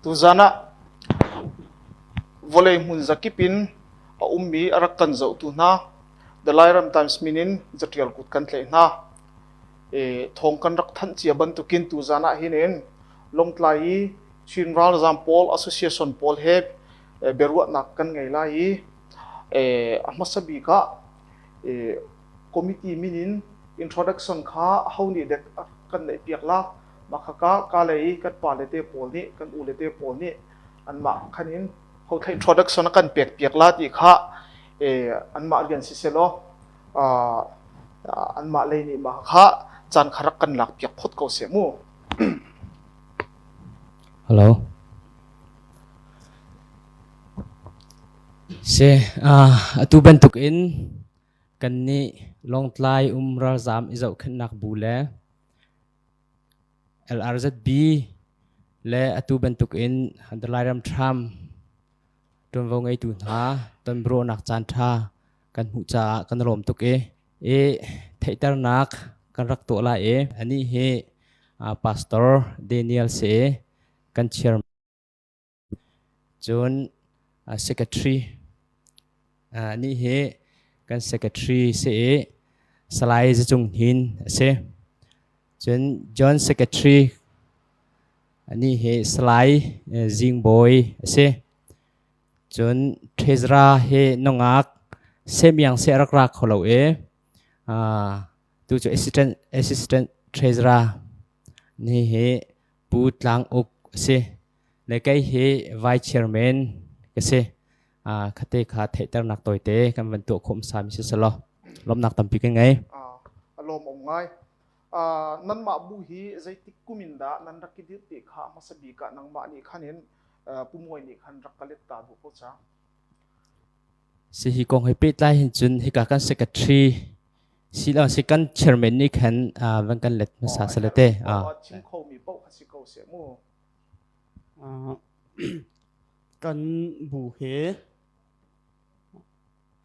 Tuzan ah vawlei hmun zakip in a ummi a rak kan zohtu hna The Lairam Times min in catial kut kan tlaih hna. Thawng kan rak thanh cia bantukin tuzan ah hin in Lawngtlai i Chin Ralzaam pawl Association pawl he biaruahnak kan ngei lai i a hmasa bik ah committee min in introduction kha ho nih dek kan neih piak la mah khaka ka lei i kan pa le te pawl nih kan u le te pawl nih anmah khan in ho thei introduction a kan pek piak la ti kha anmah rian si selaw anmah lei nih mah kha caan kha rak kan lak piak phot ko seh mu. Hello. Si, atu bantuk in kannih Lawngtlai um ralzaam i zohkhenhnak bu le LRZB le atu bantuk in Lairam Trump ṭuanvo ngeitu hna tonbiaruahnak caanṭha kan hmuh caah kan lawm tuk i i theihternak kan rak tuah lai i anih hi Pastor Daniel si kan chairman Cun secretary nih hi kan secretary si i Salai Zacung Hnin a si. Cun John Secretary anih hi Salai Zing Bawi a si. Cun Treasurer hi nungak semiang seh rak ra kho lo i tu cu assistant assistant treasurer ni hi Pu Tlang Uk a si. Le kei hi Vice Chairman ka si. Khate kha theihternak tawite kan van tuah khawh hmasa mi si selaw lawmhnak tampi kan ngei. A lawmawm ngai. Nanmah bu hi zeitik kum in dah nan rak i dirh ti kha hmasa bik ah nangmah nih khan in Pu Mawi nih khan rak ka let ta duh ko cang. Si hi kong he pehtlai hin cun hika kan secretary silo si kan chairman nih khan van kan let hmasa sale te. Chim khomi paoh kha si ko seh mu. Kan bu he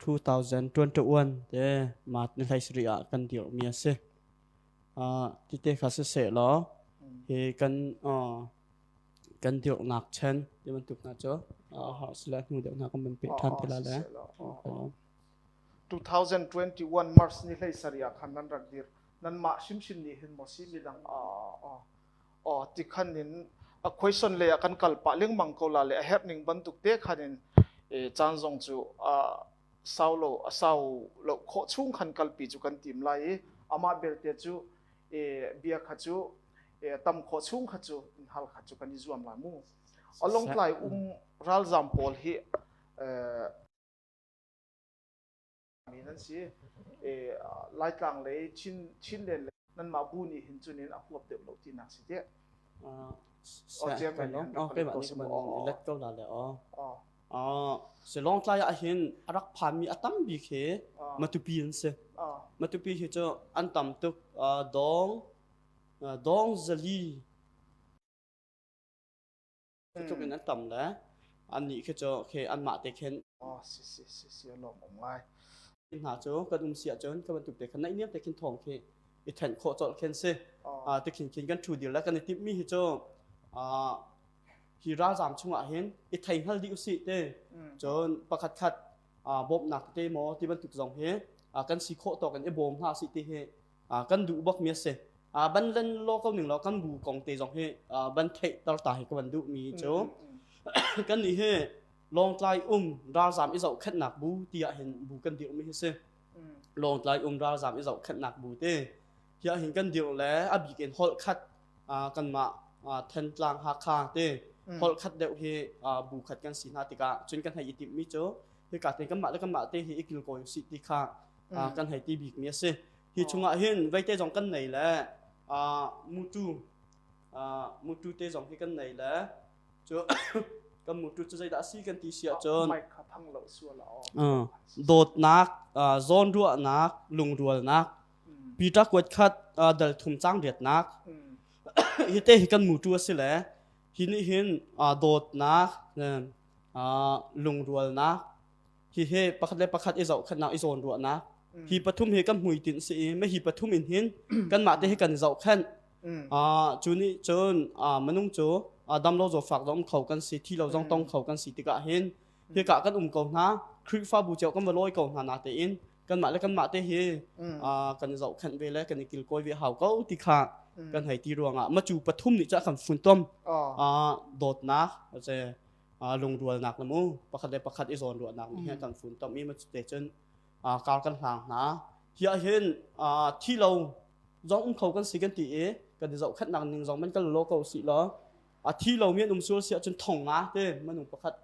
2021 te March ni hlei sarih ah kan dirhmi a si. Tite kha siseh law hi kan kan dirhnak chen ti bantuk hna cu har sila hnu deuh hna kan van peh ṭhan te la le. 2021 March ni hlei sarih ah khan nan rak dir. Nanmah hrimhrim nih hin maw si midang aw ti khan in a question lei ah kan kal pah lengmang ko la le a herh ning bantuk te khan in caan zong cu a sau lo a sau lo khawh chung khan kalpi cu kan tim lai i amah belte cu bia kha cu tam khawh chung kha cu in hal kha cu kan i zuam lai mu. A Lawngtlai um ralzam pawl hi mi nan si. Laitlang lei Chin Chinland lei nanmah bu nih hin cun in a huap deuh lo tinak si teh. Let ko la le aw. Si Lawngtlai ah hin a rak phanmi a tam bik hi Matupi an si. Matupi hi cu an tam tuk dawng dawng zali Cutluk in an tam le annih khi cu khi anmah te khin Oh, si si si si lawm um ngai. hna cu kan um si ahcun ka bantuk te khan naihniam te khin thawng khi i thenh khawh colh khin si. Oh. Ti khin khin kan thu dir le kan i timhmi hi cu hi ralzaam chungah hin i thei hngal dih usih te. Cun pakhat khat bawmhnak te maw ti bantuk zong hi kan si khawh tawk in i bawm hna sih ti hi kan duh bak mi a si. Ban len law ko ning law kan bu kong te zong hi ban theihter ta hi ka van duh mi cu kan nih hi Lawngtlai um ralzaam i zohkhenhnak bu tiah hin bu kan dirh mi hi si. Lawngtlai um ralzaam i zohkhenhnak bu te hiah hin kan dirh le a bik in holh khat kanmah Thantlang Hakha te holh khat deuh hi bu khat kan si hna tikah cun kan hei i timh mi cu hika te kanmah le kanmah te hi i kilkawi usih ti kha kan hei ti bik mi a si. Hi chungah hin veite zong kan nei le mutu mutu te zong hi kan nei le cu kan mutu cu zeidah si kan ti si ahcun dawtnak zawnruahnak lungrualnak Peter kuat khat dal thum cang riatnak hi te hi kan mutu a si le hi nih hin dawtnak lungrualnak Hihi pakhat le pakhat i zohkhenhnak i zawnruahnak hi pathum hi kan hmuitinh si i mah hi pathum in hin kanmah te hi kan i zohkhenh. Cu nih cun minung cu Damlo zawtfak zong um kho kan si, thi lo zong tong kho kan si tikah hin hika kan um ko hna. Khrihfabu cio kan va lawi ko hna na tein kanmah le kanmah te hi kan i zohkhenh ve le kan i kilkawi ve hau ko ti kha kan hei ti ruangah macu pathum nih cah kan funtom dawtnak ce lungrualnak le mu pakhat le pakhat i zawnruahnak nih hin kan funtom i macu te cun kar kan hlang hna. Hi ah hin thi lo zong um kho kan si kan ti i kan i zohkhenhnak ning zong man kan lo ko si law a thi lo mi an um sual si ahcun thong nga te minung pakhat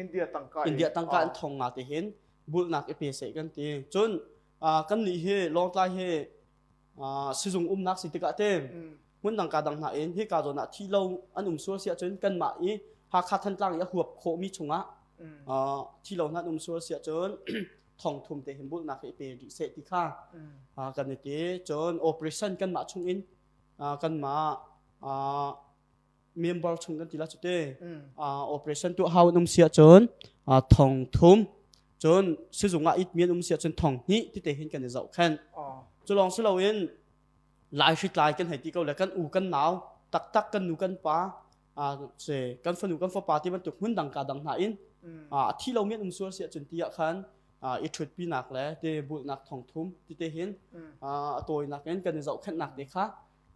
India tangka India tangka in thong nga te hin bulnak i pe seh kan ti. Cun kan nih hi Lawngtlai hi sizung umnak si tikah te hmun dang ka dang hna in hi ka zawn ah thi lo an um sual si ahcun kanmah i Hakha Thantlang i a huap khawhmi chungah thi lo hna an um sual si ahcun thong thum te hin bulnak hi pe rih seh ti kha kan i ti. Cun operation kanmah chung in kanmah member chung kan ti la cute operation tu hau an um si ahcun thong thum cun sizung ah it mi an um si ahcun thong hnih tite hin kan i zoh khen. Cu lawng si loin lai hritlai kan hei ti ko le kan u kan nau taktak kan nu kan pa se kan fanu kan fapa ti bantuk hmun dang ka dang hna in a thi lo mi an um sual si ahcun ti ah khan i ṭhutpinak le te bulhnak thong thum tite hin a tawinak in kan i zohkhenhnak te kha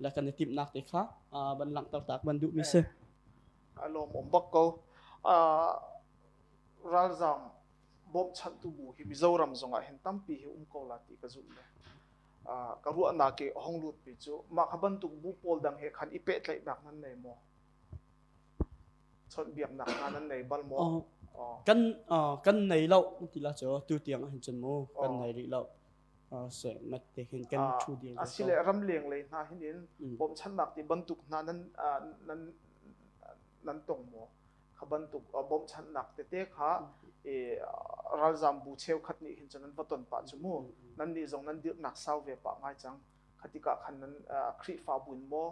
le kan i timhnak te kha ban langhter tak ban duhmi si. A lawm um bak ko. Ralzam bawmchantu bu hi Mizoram zongah hin tampi hi um ko la ti ka zumh le ka ruahnak i hong lut mi cu mah kha bantuk bu pawl dang he khan i pehtlaihnak nan nei maw? Chawnhbiaknak hna nan nei bal maw? Kan kan nei lo ti la cu tu tiang ah hin cun mu kan nei rih lo. Se mat te hin kan thu ding. Asile ramleng lei hna hin in bawmchannak ti bantuk hna nan nan nan tong maw? Kha bantuk bawmchannak tete kha ralzam bu cheukhat nih hin cun nan va ton pah cu mu. Nan nih zong nan dirhnak sau ve pah ngai cang. Khatikah khan nan Khrihfabu in maw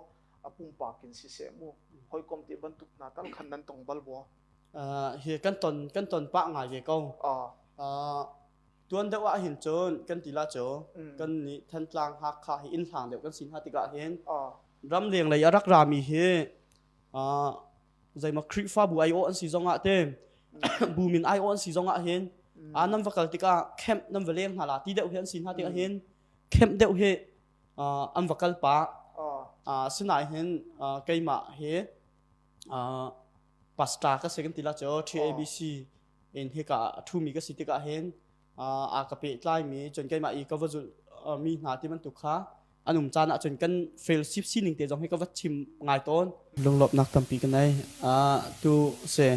a pumpak in siseh mu hawikom ti bantuk hna tal khan nan tong bal maw? Hi kan ton kan ton pah ngai ve ko. Tuan deuh ah hin cun kan ti la cu kan nih Thantlang Hakha hi inn hlang deuh kan si hna tikah hin ramleng lei a rak rami hi zeimaw Khrihfabu ai awh an si zongah te bu min ai awh an si zongah hin nan va kal tikah camp nan va leng hna la ti deuh hi an si hna tikah hin camp deuh hi an va kal pah. Sinain hin keimah hi pastor ka si kan ti la cu TABC in hika a ṭhumi ka si tikah hin a ka pehtlaimi cun keimah i ka va zulh mi hna ti bantuk kha an um caan ahcun kan fellowship sining te zong hi ka va chim ngai tawn. Lunglawmhnak tampi ka nei. Tu si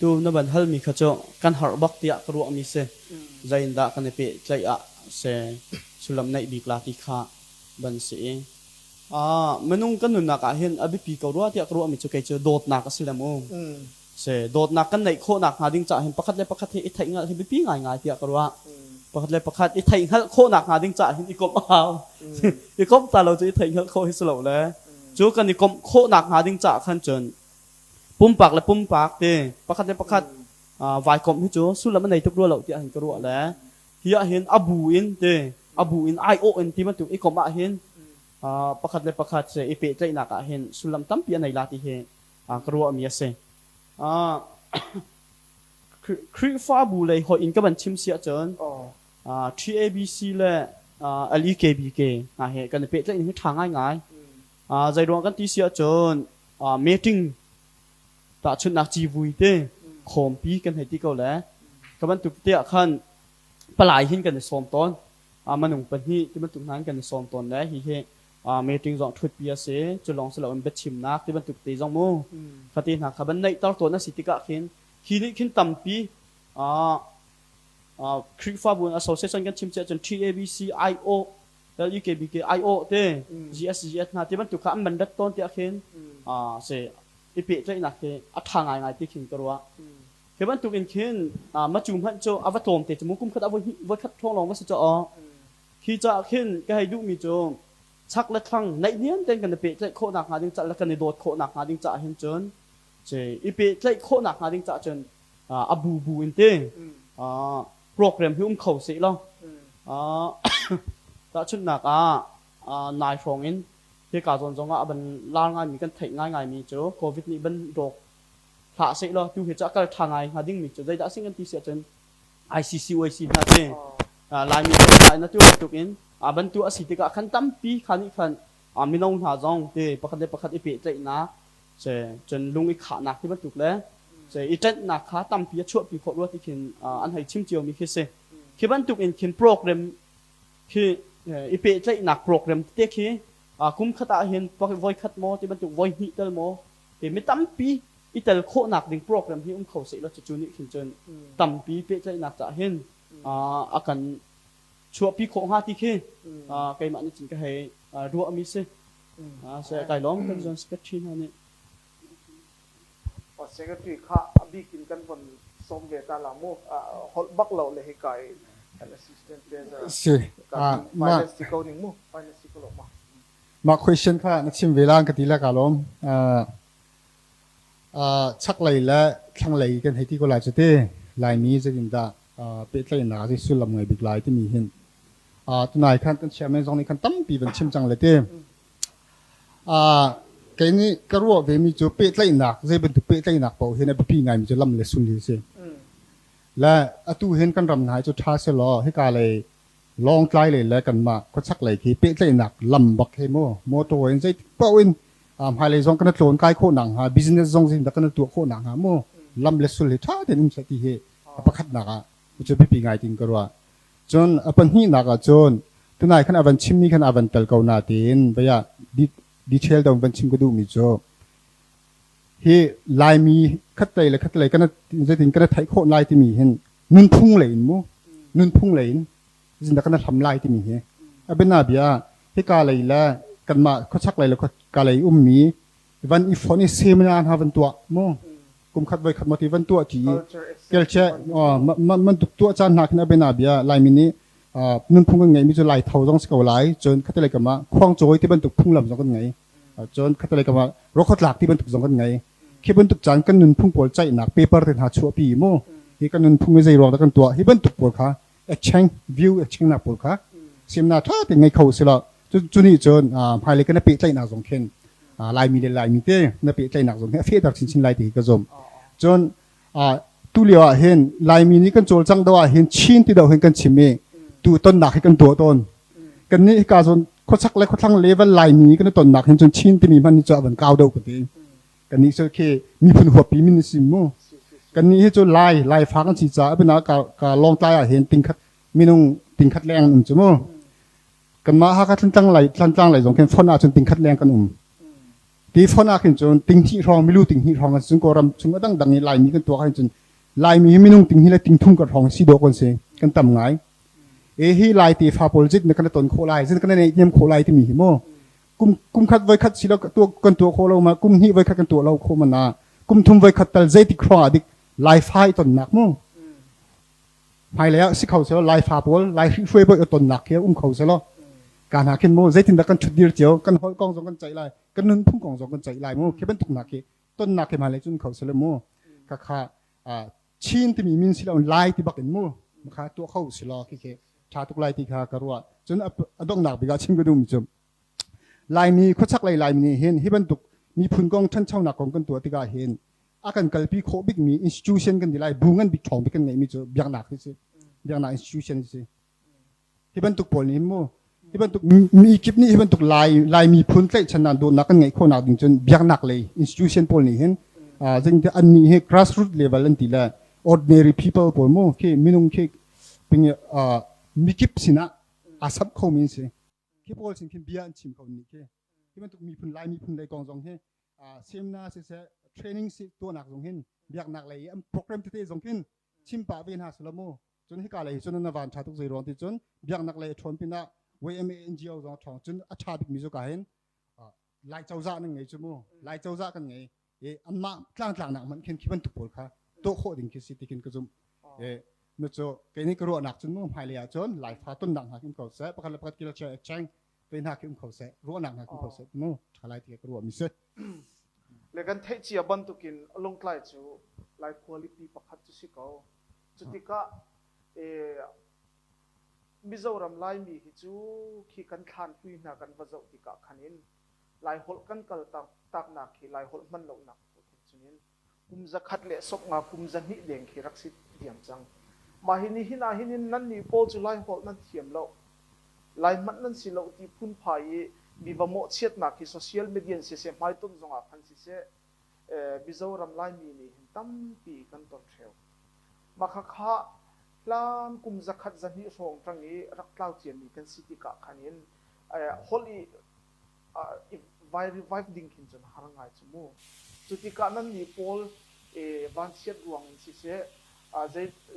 tu na ban halmi kha cu kan harh bak tiah ka ruahmi si. Zeiindah kan i pehtlaih ah si sullam neih bik la ti kha ban si i minung kan nunnak ah hin a biapi ko rua tiah ka ruahmi cu kei cu dawtnak a si le mu. Si dawtnak kan neih khawhnak hnga ding caah hin pakhat le pakhat hi i theihhngalh hi biapi ngaingai tiah ka ruah. Pakhat le pakhat i theihhngalh khawhnak hnga ding caah hin i komh a hau. I komh ta lo cu i theihhngalh khawh hi si lo le cu kan i komh khawhnak hnga ding caah khan cun pumpak le pumpak te pakhat le pakhat vai komh hi cu sullam a nei tuk rua lo tiah hin ka ruah le hi ah hin a bu in te a bu in aiawh in ti bantuk i komh ah hin pakhat le pakhat se i pehtlaihnak ah hin sullam tampi a nei la ti hi ka ruahmi a si. Khrihfabu lei hoih in ka van chim si ahcun TABC le LEKBK hna he kan i pehtlaih hi ṭha ngaingai. Zeiruang kan ti si ahcun meeting tahchunhnak civui te khawmpi kan hei ti ko le ka bantuk te ah khan palai hin kan i sawm tawn. Manung pahnih ti bantuk hna in kan i sawm tawn le hihi meeting zong ṭhutpi a si. Cu lawng si loin biachimnak ti bantuk te zong mu khati hna kha ban neihter tawn a si tikah khin khi nih khin tampi Khrihfabu association kan chim cun TABC IO LEKBK IO te GSGS hna ti bantuk kha an ban rat tawn tiah khin se i pehtlaihnak te a ṭha ngaingai ti khin ka ruah. Hi bantuk in khin macu hmanh cu a va tlawm te cu mu kum khat a voi khat thawng lawng va si caw Khi caah khin ka hei duhmi cu chak le thlang naihniam tein kan i pehtlaih khawhnak hnga ding caah le kan i dawt khawhnak hnga ding caah hin cun i pehtlaih khawhnak hnga ding caah cun a bu bu in te program hi um kho seh law tahchunhnak ah nai hrawng in. Hika zawn zongah a van lar ngaimi kan theih ngaingaimi cu COVID nih van rawk hlah sehlaw tu hi cu a kal ṭha ngai hnga dingmi cu zeidah a si kan ti si ahcun ICCOC hna si. Laimi cu na tu bantuk in bantu a si tikah khan tampi kha nih khan mino hna zong te pakhat le pakhat i pehtlaihnak cun lung i khahnak ti bantuk le i ṭanhnak kha tampi a chuahpi khawh rua ti khin an hei chim ciomi khi si. Khi bantuk in khin program khi i pehtlaihnak program tete khi kum khat ah hin voi khat maw ti bantuk voi hnih tel maw ti mi tampi i tel khawhnak ding program hi um kho seh law cucu nih khin cun tampi pehtlaihnak cah hin a kan chuahpi khawh hnga ti khi keimah nih cun ka hei ruahmi si. Se kai lawm kan zon secretary hna nih. Secretary kha a bik in kan von sawm ve ta la mu holh bak lo le hi kai an assistant treasurer si finance ti ko ning mu finance ti ko lo ma. Mah question kha na chim ve lang ka ti la ka lawm. Chaklei le thlanglei kan hei ti ko lai cu ti. Laimi zeitindah pehtlaihnak hi sullam ngei bik lai timi hin tunai khan kan chairman zong nih khan tampi van chim cang le ti. Kei nih ka ruah vemi cu pehtlaihnak zei bantuk pehtlaihnak paoh hin a biapi ngaimi cu lam le sul hi a si. Le atu hin kan ram hna hi cu ṭha selaw hika lei Lawngtlai lei le kanmah khuachak lei khi pehtlaihnak lam bak he mu motor in zeitik paoh in hmailei zong kan tlawn kai khawh nak hnga business zong zeitindah kan tuah khawh nak hnga mu lam le sul hi ṭha tein um seh ti hi a pakhatnak ah cu biapi ngai tin ka ruah. Cun a pahnihnak ah cun tunai khan a van chimmi khan a van tel ko na tiin vei ah detail deuh van chim ka duhmi cu hi Laimi khatlei le khatlei kan zeitin kan theih khawh lai timi hin nunphung lei in mu nunphung lei in zindah kan hlam lai timi hi a biana bia hika lei le kanmah khuachak lei le ka lei ummi van i fon i seminar hna van tuah mu kum khat voi khat mo ti van tuah ti kelche man tuk tuah caan hna khin a biana bia Laimi nih nunphung kan ngeimi cu lai tho zong si ko lai cun khatalei kam ah khuangcawi ti bantuk phunglam zong kan ngei cun khatalei kam ah rokhotlak ti bantuk zong kan ngei khi bantuk caan kan nunphung pawl ceihnak paper te hna chuahpi mu hi kan nunphung hi zei ruang dah kan tuah hi bantuk pawl kha exchange view exchange nak pawl kha semna tha te ngei kho sila cu nih cun hmailei kan pehtlaihnak zong khin Laimi le Laimi te na pehtlaihnak zong hi a fehter chinchin lai ti hi ka zumh cun tu lio ah hin Laimi nih kan cawlcang do ah hin Chin ti do hin kan chim i tu tonnak hi kan tuah tawn kan nih hika zawn khuachak le khuathlang level Laimi kan tonnak hin cun Chin timi hman hi cu a van kau deuh ka ti kan nih cu khi miphun huappi min si mu kan nih hi cu Lai Lai fa kan si caah bina ka ka Lawngtlai ah hin tingkhat minung tingkhat leng um cu mu kanmah Hakha Thantlang lai Thantlang lai zong khin fon ah cun tingkhat leng kan um Ti fon ah khin cun tinghnih hrawng milu tinghnih hrawng an cun Kawlram chung a dangdang i Laimi kan tuak ahhin cun Laimi hi minung tinghnih le tingthum kan hrawng si dawh kan si kan tam ngai. E hi Lai tefa pawl zit na kan ton khawh lai zit kan neih niam khawh lai timi hi mu kum kum khat voi khat si lo kan tuah khawh lo ma kum hnih voi khat kan tuah lo khawh ma na kum thum voi khat tal zeitik hrawng ah dik Lai fa i tonnak mu hmailei ah si kho selaw Laifa pawl Lai hruai bawi tonnak khi um kho selaw ka hna khin mu zeitindah kan ṭhutdir cio kan holh kong zong kan ceih lai kan nunphung kong zong kan ceih lai mu khi bantuk nak khi tonnak khi hmailei cun kho selaw mu kha kha Chin timi min si lo Lai ti bak in mu kha tuah kho si law khi khi ṭha tuk lai ti kha ka ruah cun a donghnak bik ah chim ka duhmi cu Laimi khuachak lei Laimi nih hin hi bantuk miphun kong ṭhanchonak kong kan tuah tikah hin a kan kalpi khawh bikmi institution kan ti lai bu ngan bik ṭhawng bik kan ngeihmi cu biaknak hi si biaknak institution hi si hi bantuk pawl nih mu hi bantuk mi kip nih hi bantuk lai lai miphun tlaihchan dawtnak kan ngeih khawhnak ding cun biaknak lei institution pawl nih hin zing an nih hi grassroots level an ti le ordinary people pawl mu khi minung khi ping mikip sinah aa sap khomi an si khi pawl sin khin bia an chim kho ni khi hi bantuk miphun lai miphun lei kong zong hi seminar siseh training si tuahnak zong hin biaknak lei an program tete zong khin chim pah ve hna selaw mu cun hika lei cun na van tha tuk zei ruang ti cun biaknak lei ṭhawn pinah YMA NGO zong ṭhawng cun a ṭha bikmi cu ka hin Lai cozah nan ngei cu mu Lai cozah kan ngei i anmah tlangtlaknak hmanh khin khi bantuk pawl kha tuah khawh ding khi si ti khin ka zumh e nu cu kei nih ka ruahnak cun mu hmailei ah cun Laifa tonnak hna khin ko seh pakhat le pakhat kil che cheng te hna khi um kho seh ruahnak hna khi um kho seh mu ṭha lai ti ka ruahmi si Le kan theih cia bantukin Lawngtlai cu Lai khualipi pakhat cu si ko. Cutikah Mizoram Laimi hi cu khi kan thlan hlui hna kan va zoh tikah khan in. Laiholh kan kal taknak hi Laiholh hman lonak cun kum zakhat le sawk nga kum zahnih deng khi rak si diam cang. Mah hi nihin ah hin nan nih pawl cu Laiholh nan thiam lo. Lai hmanh nan si lo ti phunphai i mi va mawhchiatnak hi social media in siseh hmaitonh zongah khan siseh Mizoram Laimi nih hin tampi kan ton ṭheo. Mah khakha hlan kum zakhat 200 hrawng ṭang i rak tlau ciami kan si tikah khan hin holh i vai revive ding khin cun har ngai cu mu. Cu tikah nannih pawl vanchiat ruang in siseh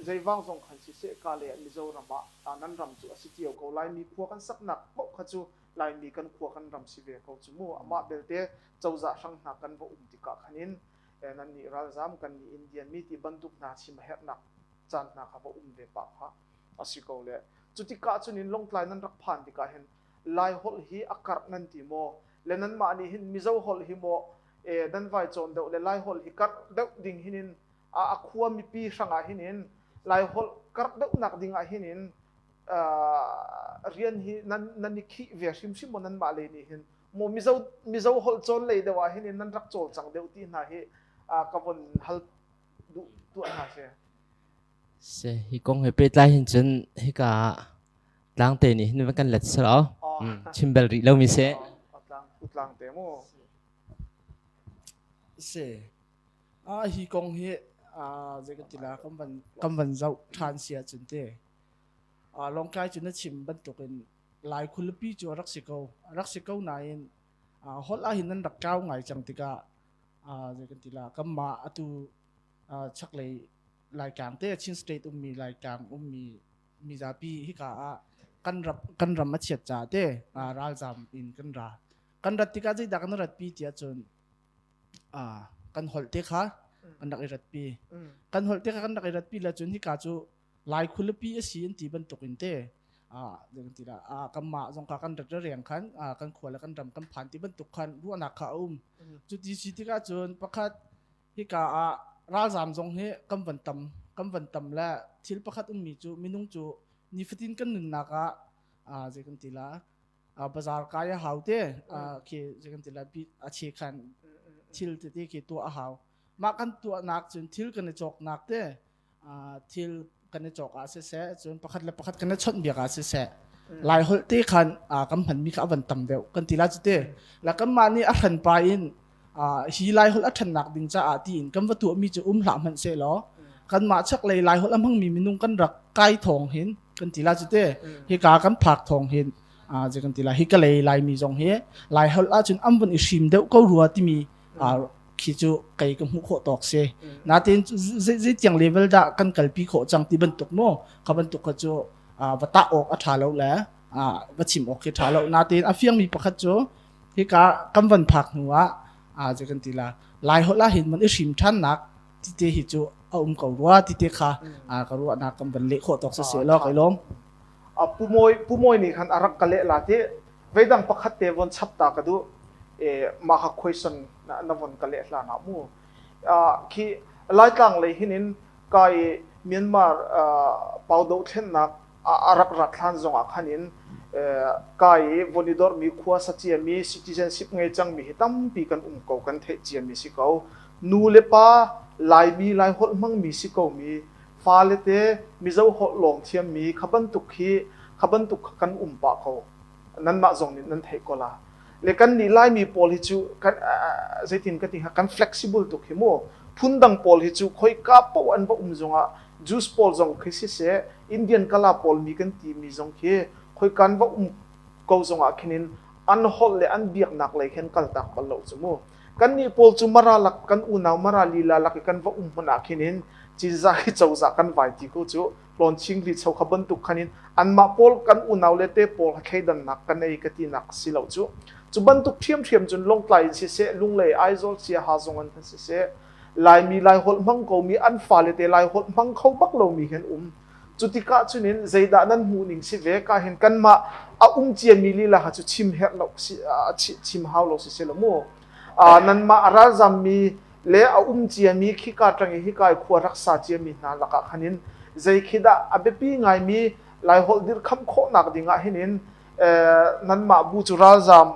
zeivang zong khan siseh ka le Mizoram ah nan ram cu a si cio ko. Laimi khua kan saknak paoh kha cu Laimi kan khua kan ram si ve ko cu mu. Amah belte cozah hrang hna kan va um tikah khan in nannih ralzam kan nih Indian mi ti bantuk hna chim a herhnak caan hna kha va um ve pah kha a si ko le cu tikah cun in Lawngtlai nan rak phan tikah hin Lai holh hi a karh nan ti maw le nanmah nih hin Mizo holh hi maw nan vai cawn deuh le Lai holh hi karh deuh ding hin in a khua mipi hrangah hin in Lai holh karh deuhnak ding ah hin in rian hi nan nan i khih ve hrimhrim maw nanmah lei nih hin maw Mizo Mizo holh cawn lei deuh ah hin in nan rak cawlcang deuh ti hna hi ka von hal duh tuah hna si. Se hi kong he pehtlai hin cun hika tlangte nih hin van kan let sel aw chim bel rih lo mi se. Tlang tlangte mu. Se a hi kong hi a zei kan ti la kan van kan van zoh ṭhan si ahcun te Lawngtlai cu na chim bantukin Lai khualipi cu a rak si ko. A rak si ko nain holh ahhin nan rak kau ngai cang tikah zei kan ti la kanmah atu chaklei Laitlang te Chin State ummi Laitlang ummi mizapi hika ah kan ram kan ram a chiat caah te ralzam in kan ra. Kan rat tikah zeidah kan ratpi tiah cun kan holh te kha kan rak i ratpi. Kan holh te kha kan rak i ratpi le cun hika cu Lai khualipi a si an ti bantuk in te kanmah zong kha kan rat riang khan kan khua le kan ram kan phan ti bantuk khan ruahnak kha a um. Cu ti si tikah cun pakhat hika ah ralzaam zong hi kan van tam kan van tam le thil pakhat ummi cu minung cu nifatin kan nunnak ah zei kan ti la bazar kai a hau te khi zei kan ti la a che khan thil tete khi tuah a hau. Mah kan tuahnak cun thil kan i cawknak te thil kan i cawk ah siseh cun pakhat le pakhat kan i chawnh biak ah siseh Lai holh te khan kan hmanmi kha a van tam deuh kan ti la cu te la kanmah nih a hran pa in hi Lai holh a ṭhannak ding caah tiin kan va tuahmi cu um hlah hmanh seh law kanmah chaklei Lai holh a hmangmi minung kan rak kai thawng hin kan ti la cu te hika kan phak thawng hin zei kan ti la hi ka lei Laimi zong hi Lai holh ahcun an vun i hrim deuh ko rua timi khi cu kei ka hmuh khawh tawk si. Natin zei tiang level dah kan kalpi khawh cang ti bantuk mu kha bantuk kha cu va tah awk a ṭha lo le va chim awk khi ṭha lo. Natin a fiangmi pakhat cu hika kan van phak hnu ah zei kan ti la Lai holh ah hin man i hrim ṭhannak ti te hi cu a um ko rua ti te kha ka ruahnak kan van leh khawh tawk si seh law kai lawm. Pu Mawi Pu Mawi nih khan a rak ka leh la ti Veidang pakhat te von chap ta ka duh. E, mah kha question na, na von ka leh hlan ah mu. Khi Laitlang lei hin in ka i Myanmar pau dohthlennak a rak rat hlan zong ah khan in ka i von i dormi khua sa ciami citizenship ngei cangmi hi tampi kan um ko kan theih ciami si ko. Nu le pa Laimi Laiholh hmangmi si ko mi fale te Mizo holh lawng thiammi kha bantuk hi kha bantuk kha kan um pah ko. Nanmah zong nih nan theih ko la. Le kan nih Laimi pawl hi cu kan zeitin ka ti hnga kan flexible tuk hi mu. Phundang pawl hi cu khoika paoh an va um zongah Jews pawl zong khi siseh Indian kala pawl mi kan timi zong khi khoika an va um ko zongah khin in an holh le an biaknak lei khin kaltak bal lo cu mu. Kan nih pawl cu Mara lak kan unau Mara lila lak i kan va um hmun ah khin in Cinzah hi cozah kan vai ti ko cu hlawnching licho kha bantuk khan in anmah pawl kan unau le te pawl thleidannak kan ei ka tinak si lo cu cu bantuk ṭhiamṭhiam cun Lawngtlai in siseh Lunglei Aizawl Siaha zong an kan siseh Laimi Laiholh hmang komi an fale te Laiholh hmang kho bak lomi hin um cu tikah cun in zeidah nan hmuh ning si ve ka hin kanmah a um ciami lila kha cu chim herh lo si chim hau lo si se lo mu nanmah a ralzammi le a um ciami khika ṭang i hika i khua rak sa ciami hna lakah khan in zei khi dah a biapi ngaimi Laiholh dirkhamh khawhnak dingah hin in nanmah bu cu ralzaam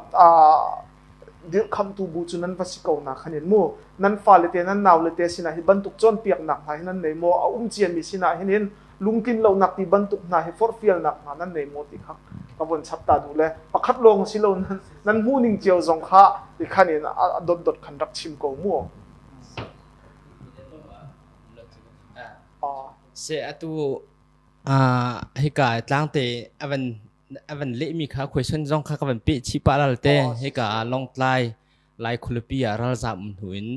Dirhkhamtu bu cu nan va si ko na khan in mu nan fale te nan naule te sinah hi bantuk cawnpiaknak hna hi nan nei maw? A um ciami sinah hin in lungtlin lonak ti bantuk hna hi forhfialnak hna nan nei maw ti kha ka von chap ta duh le pakhat lawng si lo nan nan hmuh ning cio zong kha ti khan in a dot dot khan rak chim ko mu. Se atu hika tlangte avan avan lehmi kha question zong kha ka van peh chih pah lal te hika Lawngtlai Lai khualipi ah ralzam um hnu in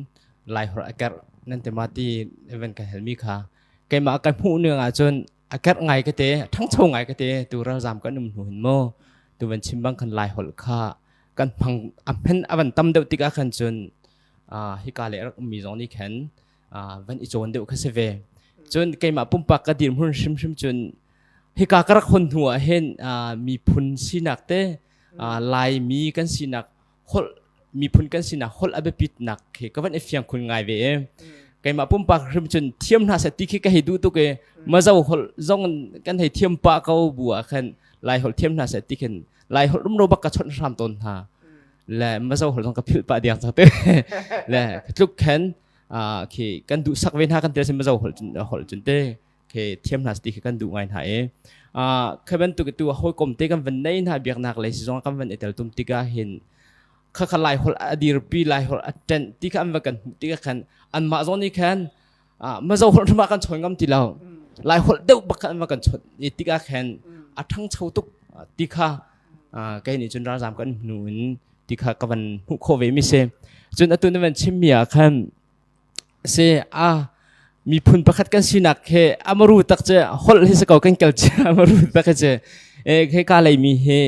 Lai holh a kerh nan te ma ti van kan helmi kha keimah ka hmuh ning ahcun a kerh ngai ka te ṭhangcho ngai ka te tu ralzam kan um hnu hin maw tu van chim bang khan Lai holh kha kan hmang a hman a van tam deuh tikah khan cun hika le rak ummi zong nih khan van i cawn deuh kha si ve cun keimah pumpak ka dirhmun hrimhrim cun hika ka rak hon hnu ah hin miphun sinak te Laimi kan sinak holh miphun kan sinak holh a biapitnak khi ka van i fiang khun ngai ve e keimah pumpak hrim cun thiam hna seh ti khi ka hei duh tuk e mazo holh zong kan hei thiam pah ko bu ah khan lai holh thiam hna seh ti khin lai holh rumro bak ka chawnh hram tawn hna le mazo holh zong ka philh pah diang cang te le tluk khan khi kan duh sak ve hna kan tel sin mazo holh holh cun te khi thiam hna ti khi kan duh ngai hna e khi bantuk tu hawikom te kan van nei hna biaknak lei si zong kan van i tel tum tikah hin kha kha lai holh a dirpi lai holh a ṭenh ti kha an va kan hmuh tikah khan anmah zong nih khan mazo holh hrim ah kan chawn ngam ti lo lai holh deuh bak khan an va kan chawnh i tikah khan a ṭhangcho tuk ti kha kei nih cun ralzam kan hnu in ti kha ka van hmuh khawh ve mi si cun atu na van chimmi ah khan Si a miphun pakhat kan sinak he amaru tak che holh hi se ko kan kal che amaru tak che e he ka lei mi hi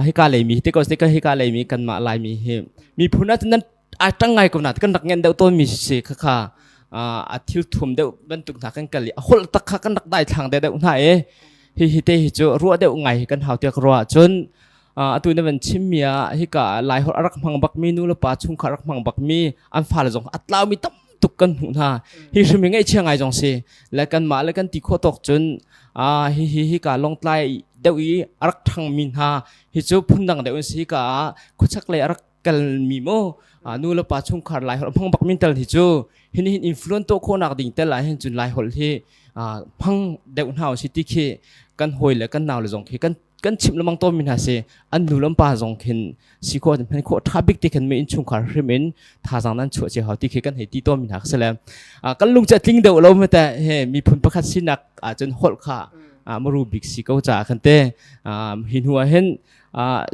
he ka lei mi te ko te ka he ka lei mi kan mah lai mi hi miphun ah nan a tang ngai ko na kan rak ngen deuh ton mi si kha kha a thil thum deuh bantuk hna kan kal i a holh tak kha kan rak dai thlang deuh deuh hna e hi hi te hi chu ruah deuh ngai hi kan hau tiak ruah cun atu na van chimmi ah hika lai holh a rak hmang bakmi nu le pa chungkhar rak hmang bakmi an fale zong a tlaumi tam tuk kan hmuh hna hi hrim hi ngaihchia ngai zong si le kanmah le kan ti khawh tawk cun hi hi hi ka longtlai deuh i a rak ṭhangmi hna hi cu phundang deuh in si ka ah khuachak lei a rak kalmi mo nu le pa chungkhar lai holh hmang bak min tal hi cu hin hin influence to khawhnak ding tel ah hin cun lai holh hi hmang deuh hna si ti khi kan hawi le kan nau le zong khi kan kan chimh lengmang tawn mi hna si an nu le pa zong khin si khawh hman khawh tha bik ti khin mi innchungkhar hrim in thazaang nan chuah cio hau ti khi kan hei ti tawn mi hna si le kan lung cu a tling deuh lo ma te he miphun pakhat sinak ahcun holh kha maru bik si ko caah khan te hi hnu ah hin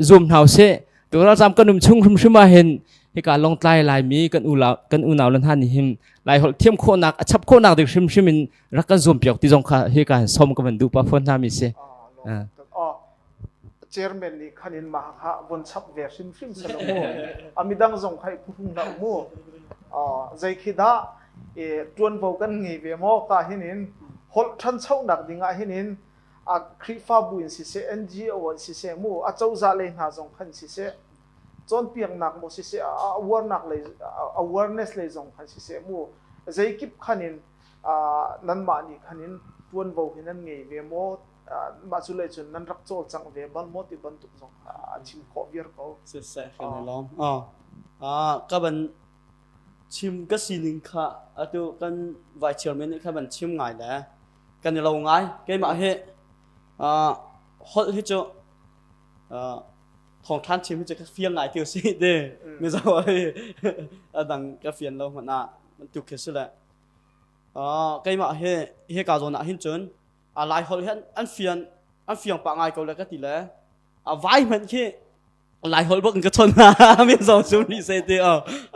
zum hna usih tu ralzam kan um chung hrimhrim ah hin hika longtlai laimi kan unau kan unau le hna nih hin lai holh thiam khawhnak a chap khawhnak ding hrimhrim in rak kan zuam piak ti zong kha hika hin som ka van duh pa phone hna mi si. Chairman nih khan in mah kha von chap ve hrimhrim selo mu. A midang zong kha i phuhrung hlah mu. Zei khi dah ṭuanvo kan ngei ve maw ka hin in holh ṭhanchonak ding ah hin in a Khrihfabu in siseh NGO in siseh mu a cozah lei hna zong khan siseh cawnpiaknak maw siseh awareness lei awareness lei zong khan siseh mu zeikip khan in nanmah nih khan in ṭuanvo hi nan ngei ve maw mah cu lei cun nan rak cawlcangh ve bal maw ti bantuk zong a chim khawh viar ko. Siseh kan i lawm. Ka ban chim ka sining kha atu kan vice chairman nih kha ban chim ngai le kan i lo ngai keimah hi holh hi cu thawngṭhan chim hi cu ka fiang ngai ti si te mizo hi a dang ka fian lo hmanh ah tuk khi si le keimah hi hika zawn ah hin cun a lai holh hi an fian an fiang pah ngai ko le ka ti le a vai hmanh khi lai holh bak in ka chon hna mi zong sum ni se te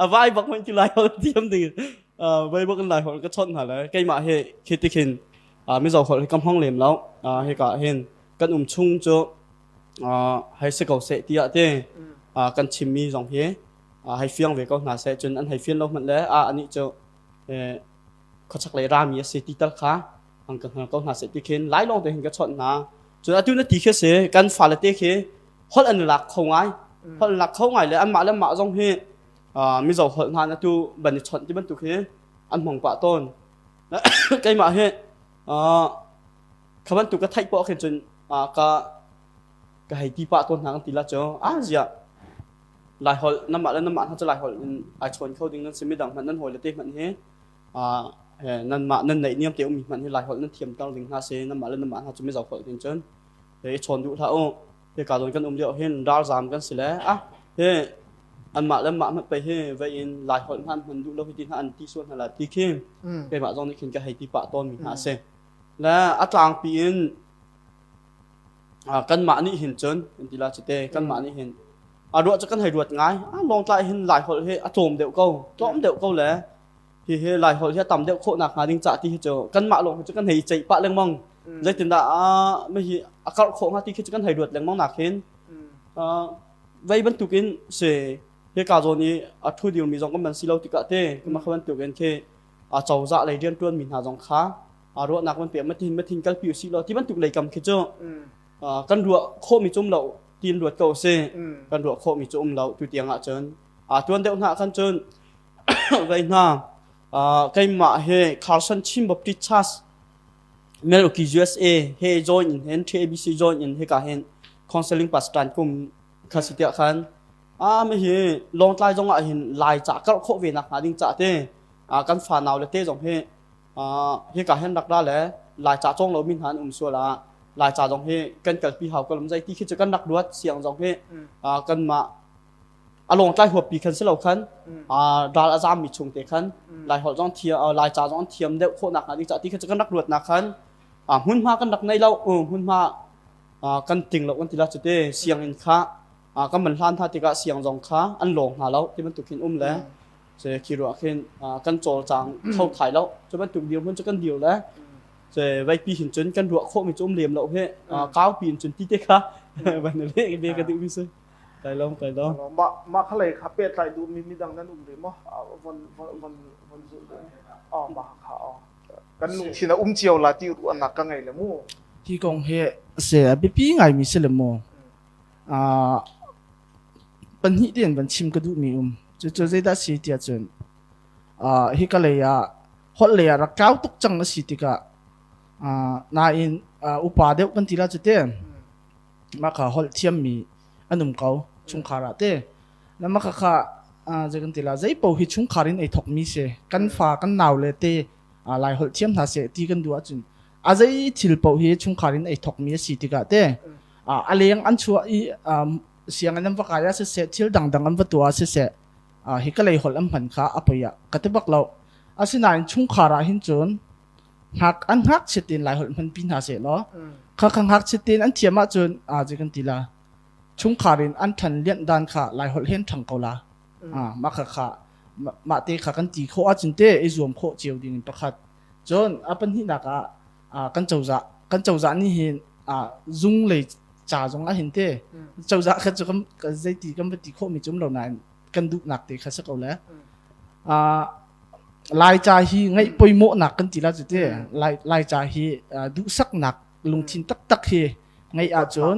a vai bak hmanh khi lai holh thiam ding vai bak in lai holh ka chon hna le keimah hi khi ti khin mizo holh hi ka hmang lem lo hika hin kan um chung cu hei si ko seh tiah te kan chimmi zong hi hei fiang ve ko hna seh cun an hei fian lo hmanh le a anih cu khuachak lei rami a si ti tal kha an ka hngal ko hna seh ti khin lai lawng te hin ka chawnh hna cun atu na ti khi si kan fale te khi holh an lak kho ngai holh an lak kho ngai le anmah le mah zong hi mizo holh hna na tu ban i chawnh ti bantuk hi an hmang pah tawn keimah hi kha bantuk ka theih poah khin cun ka ka hei ti pah tawn hna kan ti la cu a ziah. Laiholh namah le namah hna cu Laiholh in ai chawn kho ding nan si midang hmanh nan hawi le te hmanh hi nanmah nan neih niam te ummi hmanh hi Laiholh nan thiam ter ding hna si namah le namah hna cu Mizo holh hin cun i chawn duh hlah u. Hika zawn kan um lio hin ralzaam kan si le ah hi anmah le mah hmanh pei hi vei in Laiholh hna an hman duh lo hi ti hna an ti sual hna la ti khi keimah zong nih khin ka hei ti pah tawn mi hna a si. Le a tlangpi in kanmah nih hin cun kan ti la cite kanmah nih hin a ruah cu kan hei ruat ngai a lawngtlai hin Laiholh hi a tlawm deuh ko tlawm deuh ko le hi hi Laiholh hi a tam deuh khawh nak hnga ding cah ti hi cu kanmah lawng hi cu kan hei ceih pah lengmang zeitindah a hi a karh khawh hnga ti khi cu kan hei ruat lengmang nak hin vei bantukin si hika zawn i a thu dirmi zong kan man si lo tikah te kuma kha bantukin khi a cozah lei riantuan mi hna zong kha ruahnak van pek mathin mathin kalpi usih law ti bantuk lei kam khi cu kan ruah khawhmi cu um lo tin ruat ko si kan ruah khawhmi cu um lo tu tiang ah cun tuan deuh hna khan cun vei hna keimah he Carson Chin Baptist Church Milwaukee USA he join in hen TABC join in hika hin counseling pastor kum kha si tiah khan a mi hi Lawngtlai zong ah hin Lai ca karh khawh ve nak hnga ding ca te kan fa nau le te zong hi hika hin rak ra le Lai ca cawng lo mi hna an um sual ah Lai ca zong hi kan kalpi hau ko lam zai ti khi cu kan rak ruat siang zong hi kanmah a lawngtlai huappi khan si lo khan ral a zaammi chung te khan Laiholh zong thiam Laica zong an thiam deuh khawh nak hnga ding ca ti khan cu kan rak ruat nak khan hmunhma kan rak nei lo hmunhma kan ting lo kan ti la cu te sianginn kha kan man hlan hna tikah siang zong kha an lawng hna lo ti bantuk hin um le se khi ruah khin kan cawlcang kho thai lo cu bantuk dirhmun cu kan dir le se vaipi hin cun kan ruah khawh mi cu um lem lo he kaupi in cun ti te kha van le be ka duh mi si Kai lawm, kai lawm. Mah mah kha lei kha pehtlai duhmi midang nan um rih maw? Von von von von zulh duh. Oh, mah kha oh. Kan lungthin a um cio la ti ruahnak ka ngei le mu. Hi kong hi se a biapi ngaimi si le mu. Pahnih tein van chim ka duhmi um. Cucu zeidah si tiah cun hi ka lei ah holh lei ah rak tlau tuk cang a si tikah nain upa deuh kan ti la cu te. Mah kha holh thiammi an um ko chungkhar ah te. Na mah kha kha zei kan ti la zei paoh hi chungkhar in ei thokmi si. Kan fa kan nau le te lai holh thiam hna seh ti kan duh ahcun a zei thil paoh hi chungkhar in ei thokmi a si tikah te a leng an chuah i sianginn an va kai ah siseh thil dangdang an va tuah ah siseh hi ka lei holh an hman kha a poi ah ka ti bak lo. Asinain chungkhar ah hin cun hngak an ngakchiat tein Laiholh hmanpi hna seh law kha kha ngakchiat tein an thiam ahcun a zei kan ti la chungkhar in an ṭhan lianh dan kha Laiholh he an ṭhang ko la mah kha kha mah te kha kan ti khawh ahcun te i zuam khawh cio ding in pakhat cun a pahnihnak ah kan cozah kan cozah nih hin zung lei ca zong ah hin te cozah kha cu kan zeiti kan va ti khawh mi cu um lo nain kan duhnak te kha si ko le Laica hi ngaih poimawhnak kan ti la cu te Lai Laica hi duhsaknak lungthin taktak hi ngeih ahcun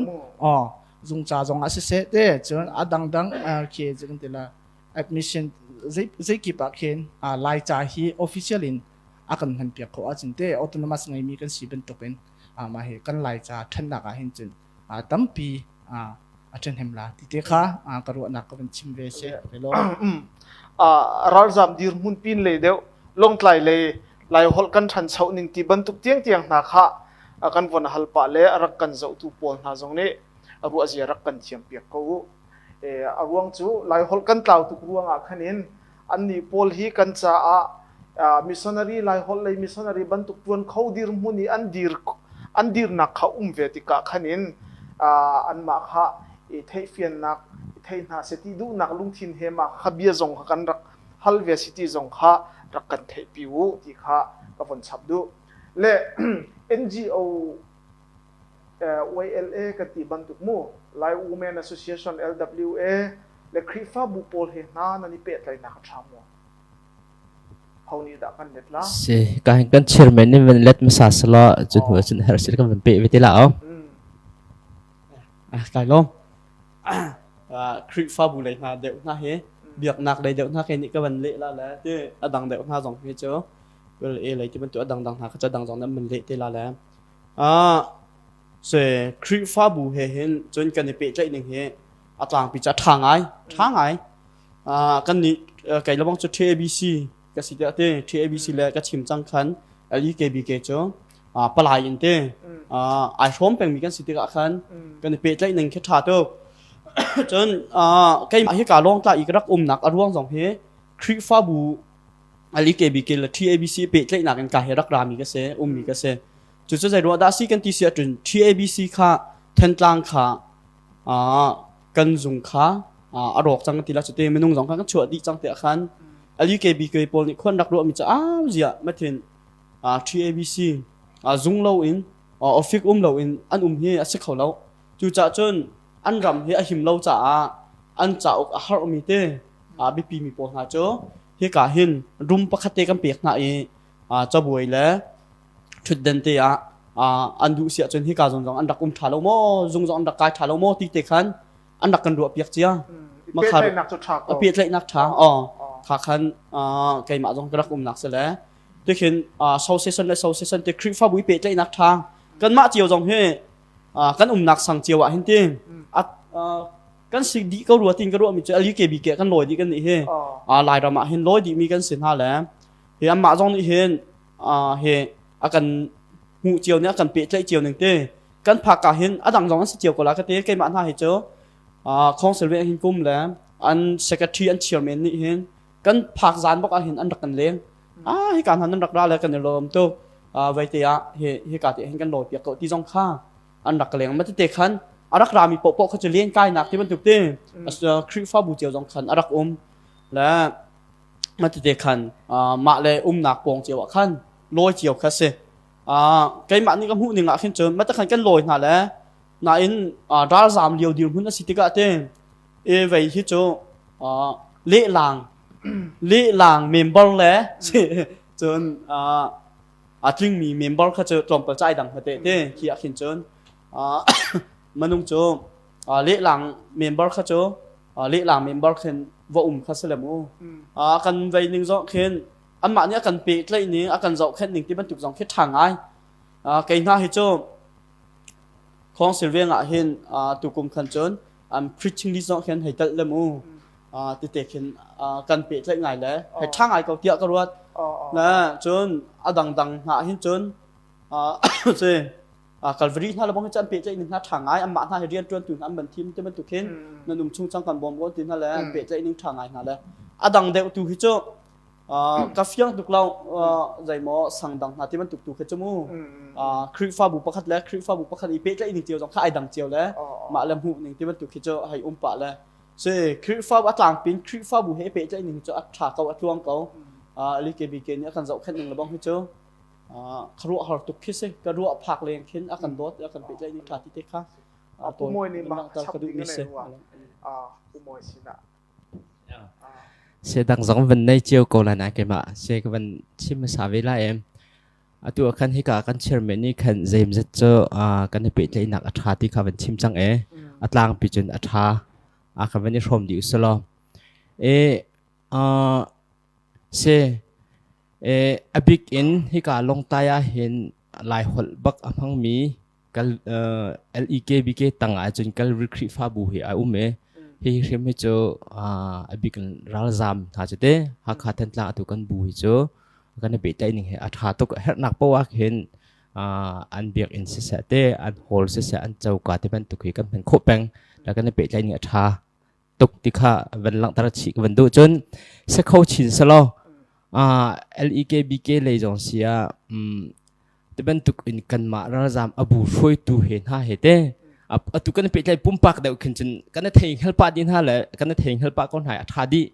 aw zungca zong ah siseh te cun a dangdang khi kan ti la admission zei zeikip ah khin Laica hi official in a kan hman piak khawh ahcun te autonomous ngeimi kan si bantukin mah hi kan Laica ṭhannak ah hin cun tampi a ṭhahnem la ti te kha ka ruahnak ka van chim ve si. Ralzam dirhmun pin lei deuh Lawngtlai lei Laiholh kan ṭhancho ning ti bantuk tiangtiang hna kha kan von hal pah le a rak kan zohtu pawl hna zong nih ruahzia rak kan thiam piak ko u. A ruang cu Laiholh kan tlau tuk ruangah khan in annih pawl hi kan caah missionary Laiholh lei missionary bantuk ṭuan kho dirhmun i an dir an dirnak kha um ve tikah khan in anmah kha i theihfiannak i thei hna seh ti duhnak lungthin he mah kha bia zong kha kan rak hal ve si ti zong kha rak kan theihpi u ti kha ka von chap duh. Le NGO YLA kan ti bantuk mu Lai Women Association LWA le Khrihfabu pawl he hna nan i pehtlaihnak a ṭha maw? Ho nih dah kan let la? Si, ka hin kan chairman nih van let hmasa selaw cun hnu cun herh sil kan van peh ve te la o. Ah, kai lawm. Khrihfabu lei hna deuh hna hi biaknak lei deuh hna ke nih ka van leh la le ti a dang deuh hna zong hi cu wel e lei ti bantuk a dangdang hna kha cu a dang zong nan man leh te la le Ah, se Khrihfabu he hin cun kan i pehtlaih ning hi. A tlangpi cu a ṭha ngai, ṭha ngai. Kan nih kei lebang cu TABC ka si tiah ti TABC le ka chim cang khan LEKBK cu palai in te ai hrawm pengmi kan si tikah khan kan i pehtlaih ning khi ṭha tuk. Cun keimah hi ka lawng tla i ka rak umnak a ruang zong hi Khrihfabu LEKBK le TABC pehtlaihnak in ka he rak rami ka si, ummi ka si. Cucu zei ruah dah si kan ti si ahcun TABC kha Thentlang kha kan zung kha a rawk cang ti la cute minung zong kha kan chuah dih cang tiah khan LUKBK pawl nih khuan rak ruahmi cu au ziah mathin TABC zung lo in office um lo in an um hi a si kho lo. Cucaah cun an ram hi a him lo caah an cauk a harmi te biapi mi pawl hna cu hika hin room pakhat te kan pek hna i cabuai le ṭhutden te ah an duh si ahcun hika zong zong an rak um ṭha lo maw zung zong an rak kai ṭha lo maw ti te khan an rak kan ruah piak cia. Pehtlaihnak cu ṭha ko. Pehtlaihnak ṭha aw kha khan keimah zong ka rak umnak si le tikhin association le association te Khrihfabu i pehtlaihnak ṭha kanmah cio zong hi kan umnak sang cio ah hin ti kan si dih ko rua tin ka ruah mi cu LUKBK kan lawi dih kan nih hi Lairam ah hin lawi dih mi kan si hna le hi anmah zong nih hin hi a kan hmuh cio nih a kan pehtlaih cio ning te kan phak ah hin a dang zong an si cio ko la ka ti. Keimah hna hi cu council ve hin kum le an secretary an chairman nih hin kan phak zan bak ah hin an rak kan leng. Ah, hi ka hna nan rak ra le kan i lawm tuk, vei te ah hi hi ka te hin kan lawi piak ko ti zong kha an rak ka leng. Ma tete khan a rak rami paohpaoh kha cu len kainak ti bantuk te Khrihfabu cio zong khan a rak um le ma tete khan mah le umnak pawng cio ah khan lawi cio kha si. Keimah nih ka hmuh ning ah khin cun ma te khan kan lawi hna le nain ralzam lio dirhmun a si tikah te e vei hi cu lehlang lehlang member le cun a tlingmi member kha cu tlawmpal cai dang hmate te khi ah khin cun manung cu lehlang member kha cu lehlang member khin va um kha si le mu. Kan vei ning zong khin anmah nih a kan pehtlaih ning a kan zohkhenh ning ti bantuk zong khi ṭha ngai. Kei hna hi cu Khawngsil veng ah hin tukum khan cun an preaching list zong khin hei telh le mu tete khin kan pehtlaih ngai le hei ṭha ngai ko tiah ka ruat. Na cun a dangdang hna hin cun si Calvary hna le bang hi cu an pehtlaih ning hna ṭha ngai. Anmah hna hi rianṭuantu hna an ban thim ti bantuk hin nan um chung cang kan bawm ko ti hna le an pehtlaih ning ṭha ngai hna le a dang deuh tu hi cu ka fiang tuk lo zeimaw sang dang hna ti bantuk tu kha cu mu. Khrihfabu pakhat le Khrihfabu pakhat i pehtlaih ning cio zong kha ai dang cio le mah le hmuh ning ti bantuk khi cu hei um pah le si Khrihfabu a tlangpin Khrihfabu he pehtlaih ning cu a ṭha ko, a tluang ko. LKBK nih a kan zohkhenh ning le bang hi cu ka ruah har tuk khi si. Ka ruah phak leng khin a kan dawt, a kan pehtlaih ning ṭha ti te kha Pu Mawi nih mah chap ding na nei rua. Pu Mawi sinah. Se dang zong van nei cio ko lai na keimah se ka van chim hmasa ve lai em. Atu ah khan hika kan chairman nih khan zeimzat cu kan i pehtlaihnak a ṭha ti kha van chim cang e. A tlangpi cun a ṭha. A kan van i hrawm dih usulaw. E se e a bik in hika Lawngtlai ah hin Laiholh bak a hmangmi kal LEKBK tang ah cun Calvary Khrihfabu hi a um i hi hrim hi cu a bik in ralzam hna cu te Hakha Thantlang atu kan bu hi cu kan i pehtlaih ning hi a ṭha tuk. Herhnak poah ah khin an biakinn siseh te an hall siseh an coka te bantuk hi kan hman khawh peng la kan i pehtlaih ning a ṭha tuk ti kha van langhter chih ka van duh. Cun sekho chin selaw LEKBK lei zong si ah ti bantuk in kanmah ralzam abu hruaitu he hna he te atu kan pehtlai pumpak deuh khin cun kan thei hngal pah dih hna le kan thei hngal pah ko hna a ṭha dih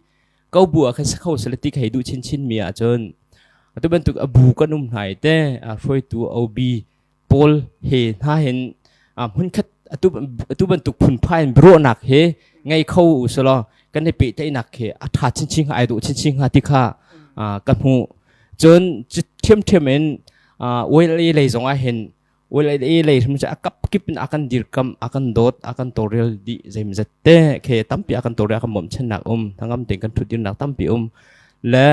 ko bu ah khan sekho sele ti ka hei duh chinchin mi ah cun atu bantuk abu kan um hna te hruaitu OB pawl he hna hin hmunkhat atu bantuk phunphai in biaruahnak he ngei kho u selaw kan i pehtlaihnak he a ṭha chinchin hnga, ai dawh chinchin hnga ti kha ka hmuh. Cun ṭhiamṭhiam in OLA lei zong ah hin OLA lei hrim cu a kap kip in a kan dirkamh, a kan dawt, a kan tawlrel dih zeimazat te khi tampi a kan tawlrel, a kan bawmchannak um, hnangam tein kan ṭhutdirnak tampi um. Le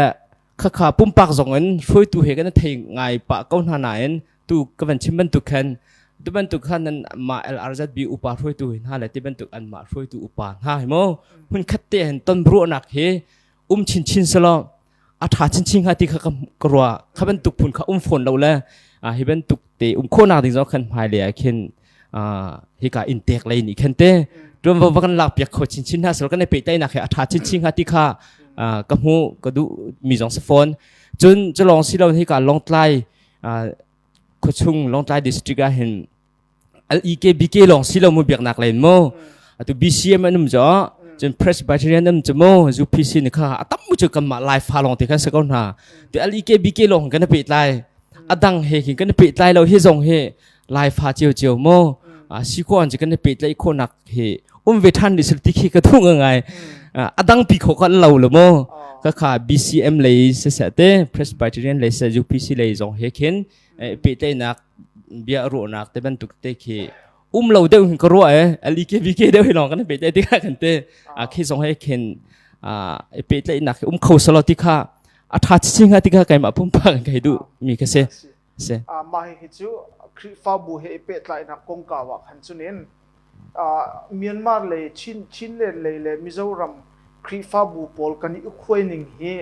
khakha pumpak zong in hruaitu he kan i thei ngai pah ko hna nain tu ka van chim bantuk khan. Tu bantuk khan nan mah LRZB upa hruaitu hna le ti bantuk an mah hruaitu upa hna hi mo hmun khat te hin ton ruahnak hi um chinchin selaw a ṭha chinchin hnga ti kha ka ruah. Kha bantuk phun kha um fawn lo le hi bantuk te um khawhnak ding zong khan hmailei ah khin hika inntek lei nih khan te ṭuanvo va kan lak piak kho chinchin hna selaw kan i pehtlaihnak hi a ṭha chinchin hnga ti kha ka hmu ka duh mi zong si fawn. Cun culawng si lo hika Lawngtlai khuachung Lawngtlai district ah hin LEKBK lawng si lo mu biaknak lei mu atu BCM an um jo cun Presbyterian um cu mu UPC ni kha atam mu cu kanmah lai fa lawng te kan si ko hna ti LEKBK lawng kan pe tlai adang he khin kan pe tlai lo hi zong hi lai fa cio cio mu a si ko an kan pe tlai kho nak hi um ve than ni sil ti khi ka thung ngai adang pi kho kan lo lo mu ka kha BCM lei se se te Presbyterian lei se UPC lei zong he khin pehtlaihnak bia ruahnak te bantuk te khi um lo deuh hin ka ruah e LEKBK deuh hi lawng kan pehtlaih tikah kan te a khi zong he khin a pehtlaihnak um kho salo ti kha a tha chin nga ti kha keimah pumpak kan kai duh mi ka se se mah hi cu Khrihfabu he i pehtlaihnak kongkau ah khan cunin Myanmar lei Chinland lei le Mizoram Khrihfabu pawl kan i ukhuai ning hi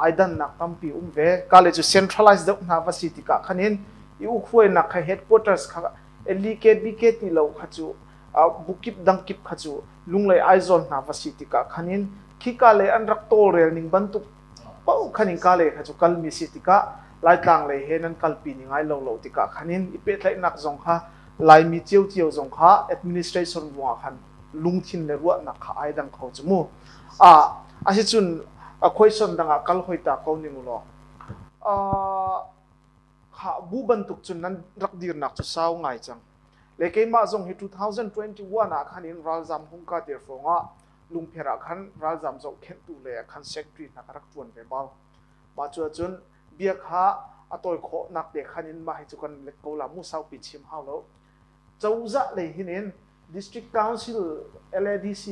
ai dannak tampi um ve. Ka le cu centralized deuh hna va si tikah khan in i ukhuainak kha headquarters kha LKBK ti lo kha cu bukip dangkip kha cu Lunglei Aizawl hna va si tikah khan in khika lei an rak tawlrel ning bantuk paoh khan in ka lei kha cu kalmi si tikah Laitlang lei he nan kalpi ning ai lo lo tikah khan in i pehtlaihnak zong kha Laimi ciocio zong kha administration ruangah khan lungthin le ruahnak kha ai dang kho cu mu. Ah asicun a question dang ah kal hoi ta ko ning ulaw. Kha bu bantuk cun nan rak dirnak cu sau ngai cang. Le keimah zong hi 2021 ah khan in ralzam hung ka dir fong ah lungpher ah khan ralzam zohkhenhtu le ah khan secretary hna ka rak tuan ve bal. Mah cu ahcun bia kha a tawi khawhnak te khan in mah hi cu kan let ko la mu saupi chim hau lo. Cozah lei hin in District Council LADC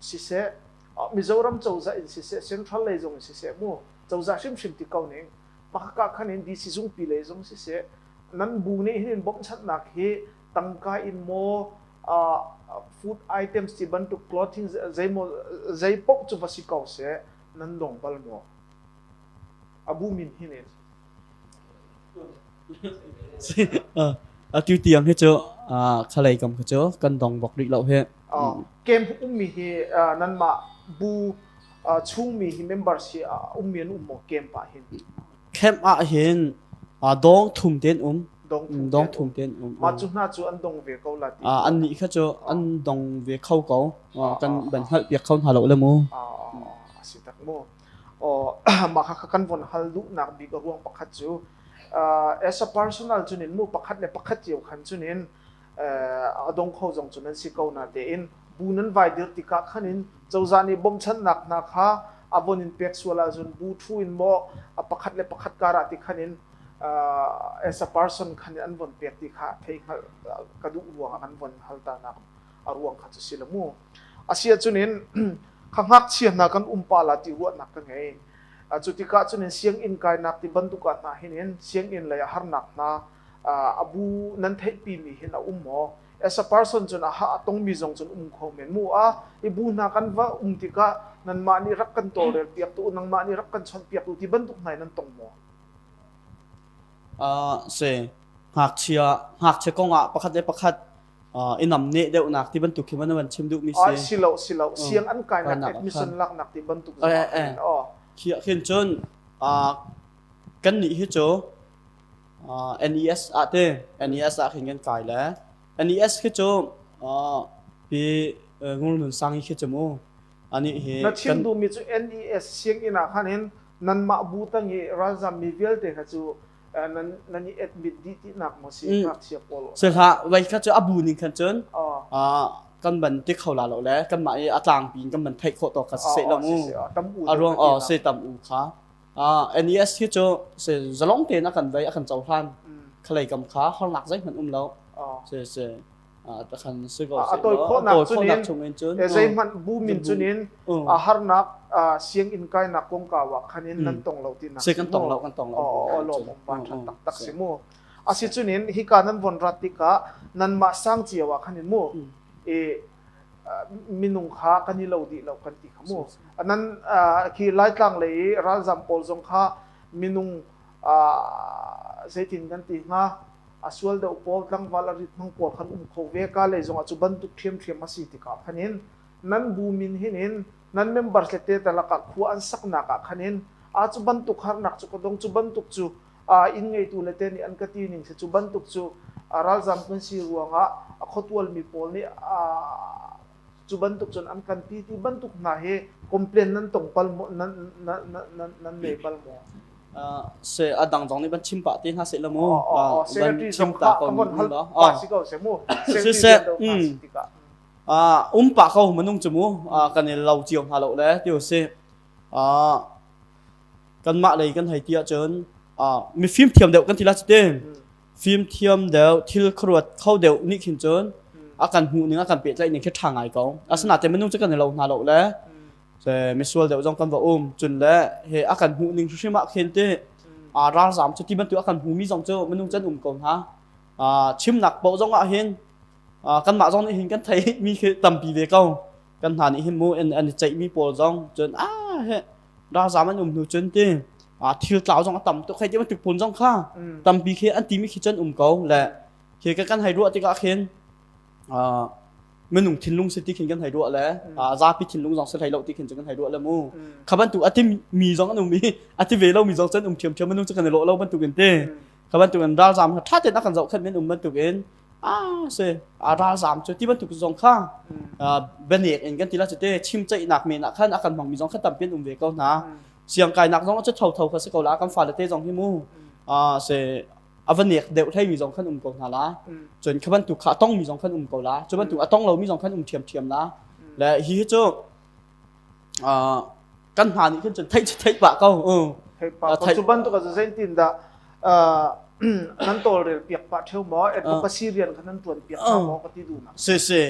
siseh Mizoram cozah in siseh Central lei zong in siseh mu cozah hrimhrim ti ko ning pakhat khan in DC zungpi lei zong siseh nan bu nih hin in bawmhchanhnak hi tangka in maw food items ti bantuk clothing zeimaw zei paoh cu va si ko seh nan dong bal maw? Abu min hin in. Atu tiang hi cu khalei kam kha cu kan dong bak rih lo hi. Camp ummi hi nanmah bu chungmi hi members hi ummi an um maw camp ah hin? Camp ah hin dong thum ten um. Dong thum ten um. Mah cu hna cu an dong ve ko la ti. An nih kha cu an dong ve kho ko. Kan ban hngalh piak kho hna lo le mu. A si tak mu. Mah kha kan von hal duhnak bik a ruang pakhat cu as a personal cunin mu pakhat le pakhat cio khan cunin a dong kho zong cu nan si ko na tein bu nan vai dir tikah khan in cozah nih bawmchanhnak hna kha a von in pek sual ahcun bu thu in maw a pakhat le pakhat karah ti khan in as a person khan in an von pek ti kha thei hngalh ka duh ruangah kan von hal ta nak a ruang kha cu si lo mu asia cunin kha ngakchia hna kan um pa la ti ruahnak ka ngei cu tikah cunin sianginn kainak ti bantuk ah hna hin in sianginn lei ah harnak hna abu nan theihpi mi hin a um maw as a person cun a ha a tongmi zong cun um kho men mu a i bu hna kan va um tikah nanmah nih rak kan tawlrel piak tu nangmah nih rak kan chawnh piak tu ti bantuk hna in nan tong maw se ngakchia ngakchia kong ah pakhat le pakhat i nam ne deuhnak ti bantuk khi man van chim duh mi si si lo si lo siang an kainak admission laknak ti bantuk zong ah khi khin cun kan nih hi cu NES ah te NES ah khin kan kai le NES khi cu pi Ngur Nun Sang hi khi cu mu ani hi na chim duhmi cu NES sianginn ah khan hin nanmah bu tang i ralzam mi vialte kha cu nan nan i admit dih ti nak maw si ngakchia pawl se hlah wei kha cu abu ning khan cun kan ban ti kho la lo le kan mah i a tlangpi in kan ban theih khawh to kha se lo mu a ruang se tam u kha NES hi cu se zalong tein a kan vei a kan cohlan khalei kam kha hornak zeihmanh um lo se se takhan si ko a tawi khawhnak chungin zeihmanh bu min cunin a harnak sianginn kainak kongkau ah khan in nan tong lo ti nak se kan tong lo kan tong lo lawm ban tha tak tak si mu. Asicunin hika nan von rat tikah nanmah sang cio ah khan in mu i minung kha kan i lo dih lo kan ti kha mu. Nan khi Laitlang lei i ralzam pawl zong kha minung zeitin kan ti hnga a sual deuh pawl tlangval a rit hmang pawl khan um kho ve ka lei zongah cu bantuk ṭhiamṭhiam a si tikah khan in nan bu min hin in nan member tlete talak ah khua an saknak ah khan in a cu bantuk harnak cu ka dong cu bantuk cu inn ngeitu le te nih an ka ti ning si cu bantuk cu ralzam kan si ruangah a khuatual mi pawl nih cu bantuk cun an kan ti ti bantuk hna hi complain nan tong pal maw nan nan nan nan nei bal maw se a dang zong nih ban chim pah te hna seh la mu secretary zong kha ka von hal pa si ko se mu secretary do hna si tikah um pa ko manung chu mu kan i lo cio hna lo le ti si kanmah lei kan hei ti ahcun mifim thiam deuh kan ti la cu te fimthiam deuh thil khuaruat kho deuh nih khin cun a kan hmuh ning a kan pehtlaih ning khi ṭha ngai ko asinain minung cu kan i lo hna lo le misual deuh zong kan va um cun le he a kan hmuh ning hrimhrim ah khin ti ralzam cu ti bantuk a kan hmumi zong cu minung can um ko hna chimnak paoh zong ah hin kanmah zong nih hin kan theih mi khi tampi ve ko kan hna nih hin mu an i ceihmi pawl zong cun a he ralzam an um hnu cun ti thil tlau zong a tam tuk hei ti bantuk phun zong kha tampi khi an timi khi cun um ko le khi ka kan hei ruah tikah khin minung thinlung si ti khin kan hei ruah le zapi thinlung zong si hlei lo ti khin cun kan hei ruah le mu kha bantuk a ti mi zong an um i a ti ve lo mi zong cun um ṭhiamṭhiam minung cu kan i lawh lo bantuk in ti kha bantuk in ralzam kha ṭha tein a kan zohkhenh men um bantuk in a si a ralzam cu ti bantuk zong kha bianek in kan ti la cu te chimceihnak men ah khan a kan hmangmi zong kha tampi an um ve ko hna siangkainak zong cu thotho kha si ko la kan fale te zong hi mu se a va nek deuh hlei mi zong khan um ko hna la cun kha bantuk kha a tong mi zong khan um ko la cu bantuk a tong lo mi zong khan um ṭhiamṭhiam la le hi hi cu kan hna nih khin cun theih cu theih pah ko theih pah ko cu bantuk ah zeitin dah nan tawlrel piak pah theu maw advocacy rian kha nan tuan piak hna maw ka ti duh nak si si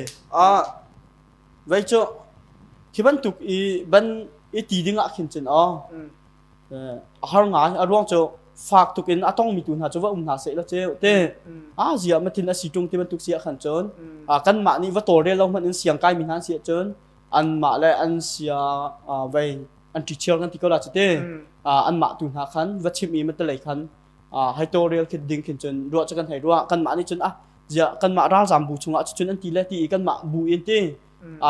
ah vei cu khi bantuk i ban i ti ding ah khin cun aw a har ngai a ruang cu fak tuk in a tong mi tu hna cu va um hna seh la ceu te a zia matin a si tung ti bantuk si ah khan cun kan mah nih va tawlrel lo hmanh in siang kai mi hna si ah cun anmah le an sia vei an ṭichiar kan ti ko la cu te anmah tu hna khan va chim i matalei khan hai tawlrel khin ding khin cun ruah cu kan hei ruah kanmah nih cun ah zia kanmah ralzam bu chungah cun an ti le ti i kanmah bu in ti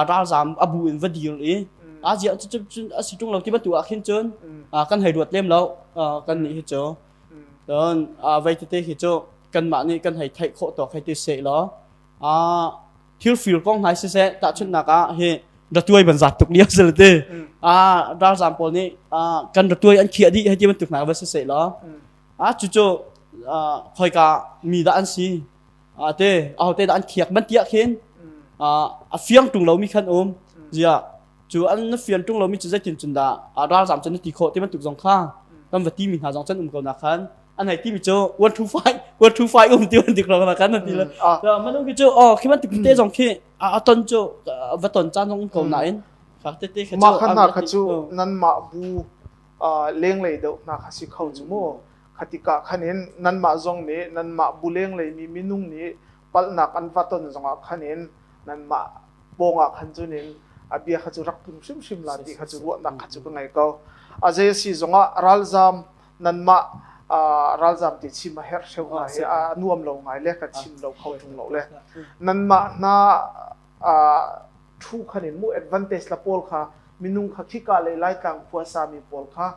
ralzam a bu in va dir i a zia cu cun a si ṭung lo ti bantuk ah khin cun kan hei ruat lem lo kan nih hi cu cun vei tete hi cu kanmah nih kan hei theih khawh tawk hei ti seh law thil fir kong hna siseh tahchunhnak ah hi ratuai ban zat tuk lio sel te a ralzam pawl nih kan ratuai an khiah dih hei ti bantuk hna va siseh law a cu cu khoika mi dah an si a te ahote dah an khiak ban tiah khin a fiang tung lo mi khan um zia cu an na fian tung lomi cu zeitin cun dah ralzam cun na ti khawh ti bantuk zong kha kan va ti mi hna zong cun um ko na khan an hei ti mi cu 1 2 5 1 2 5 um ti bantuk lo na khan an ti le manung khi cu oh khi bantuk te zong khi a ton cu va ton caan zong um ko nain fak te te kha cu mah kha hna kha cu nan mah bu lenglei deuh hna kha si kho cu mu khatika khanin nanmah zong nih nanmah bu lenglei mi minung nih palhnak an va ton zongah khanin nanmah pawngah khan cun in a bia kha cu rak tlung hrimhrim la ti kha cu ruahnak kha cu ka ngei ko. A zei a si zongah ralzam nanmah ralzam ti chim a herh hreu hna hi a nuam lo ngai le ka chim lo kho ṭung lo le nanmah hna thu khan in mu advantage la pawl kha minung kha khika lei laitlang khua sami pawl kha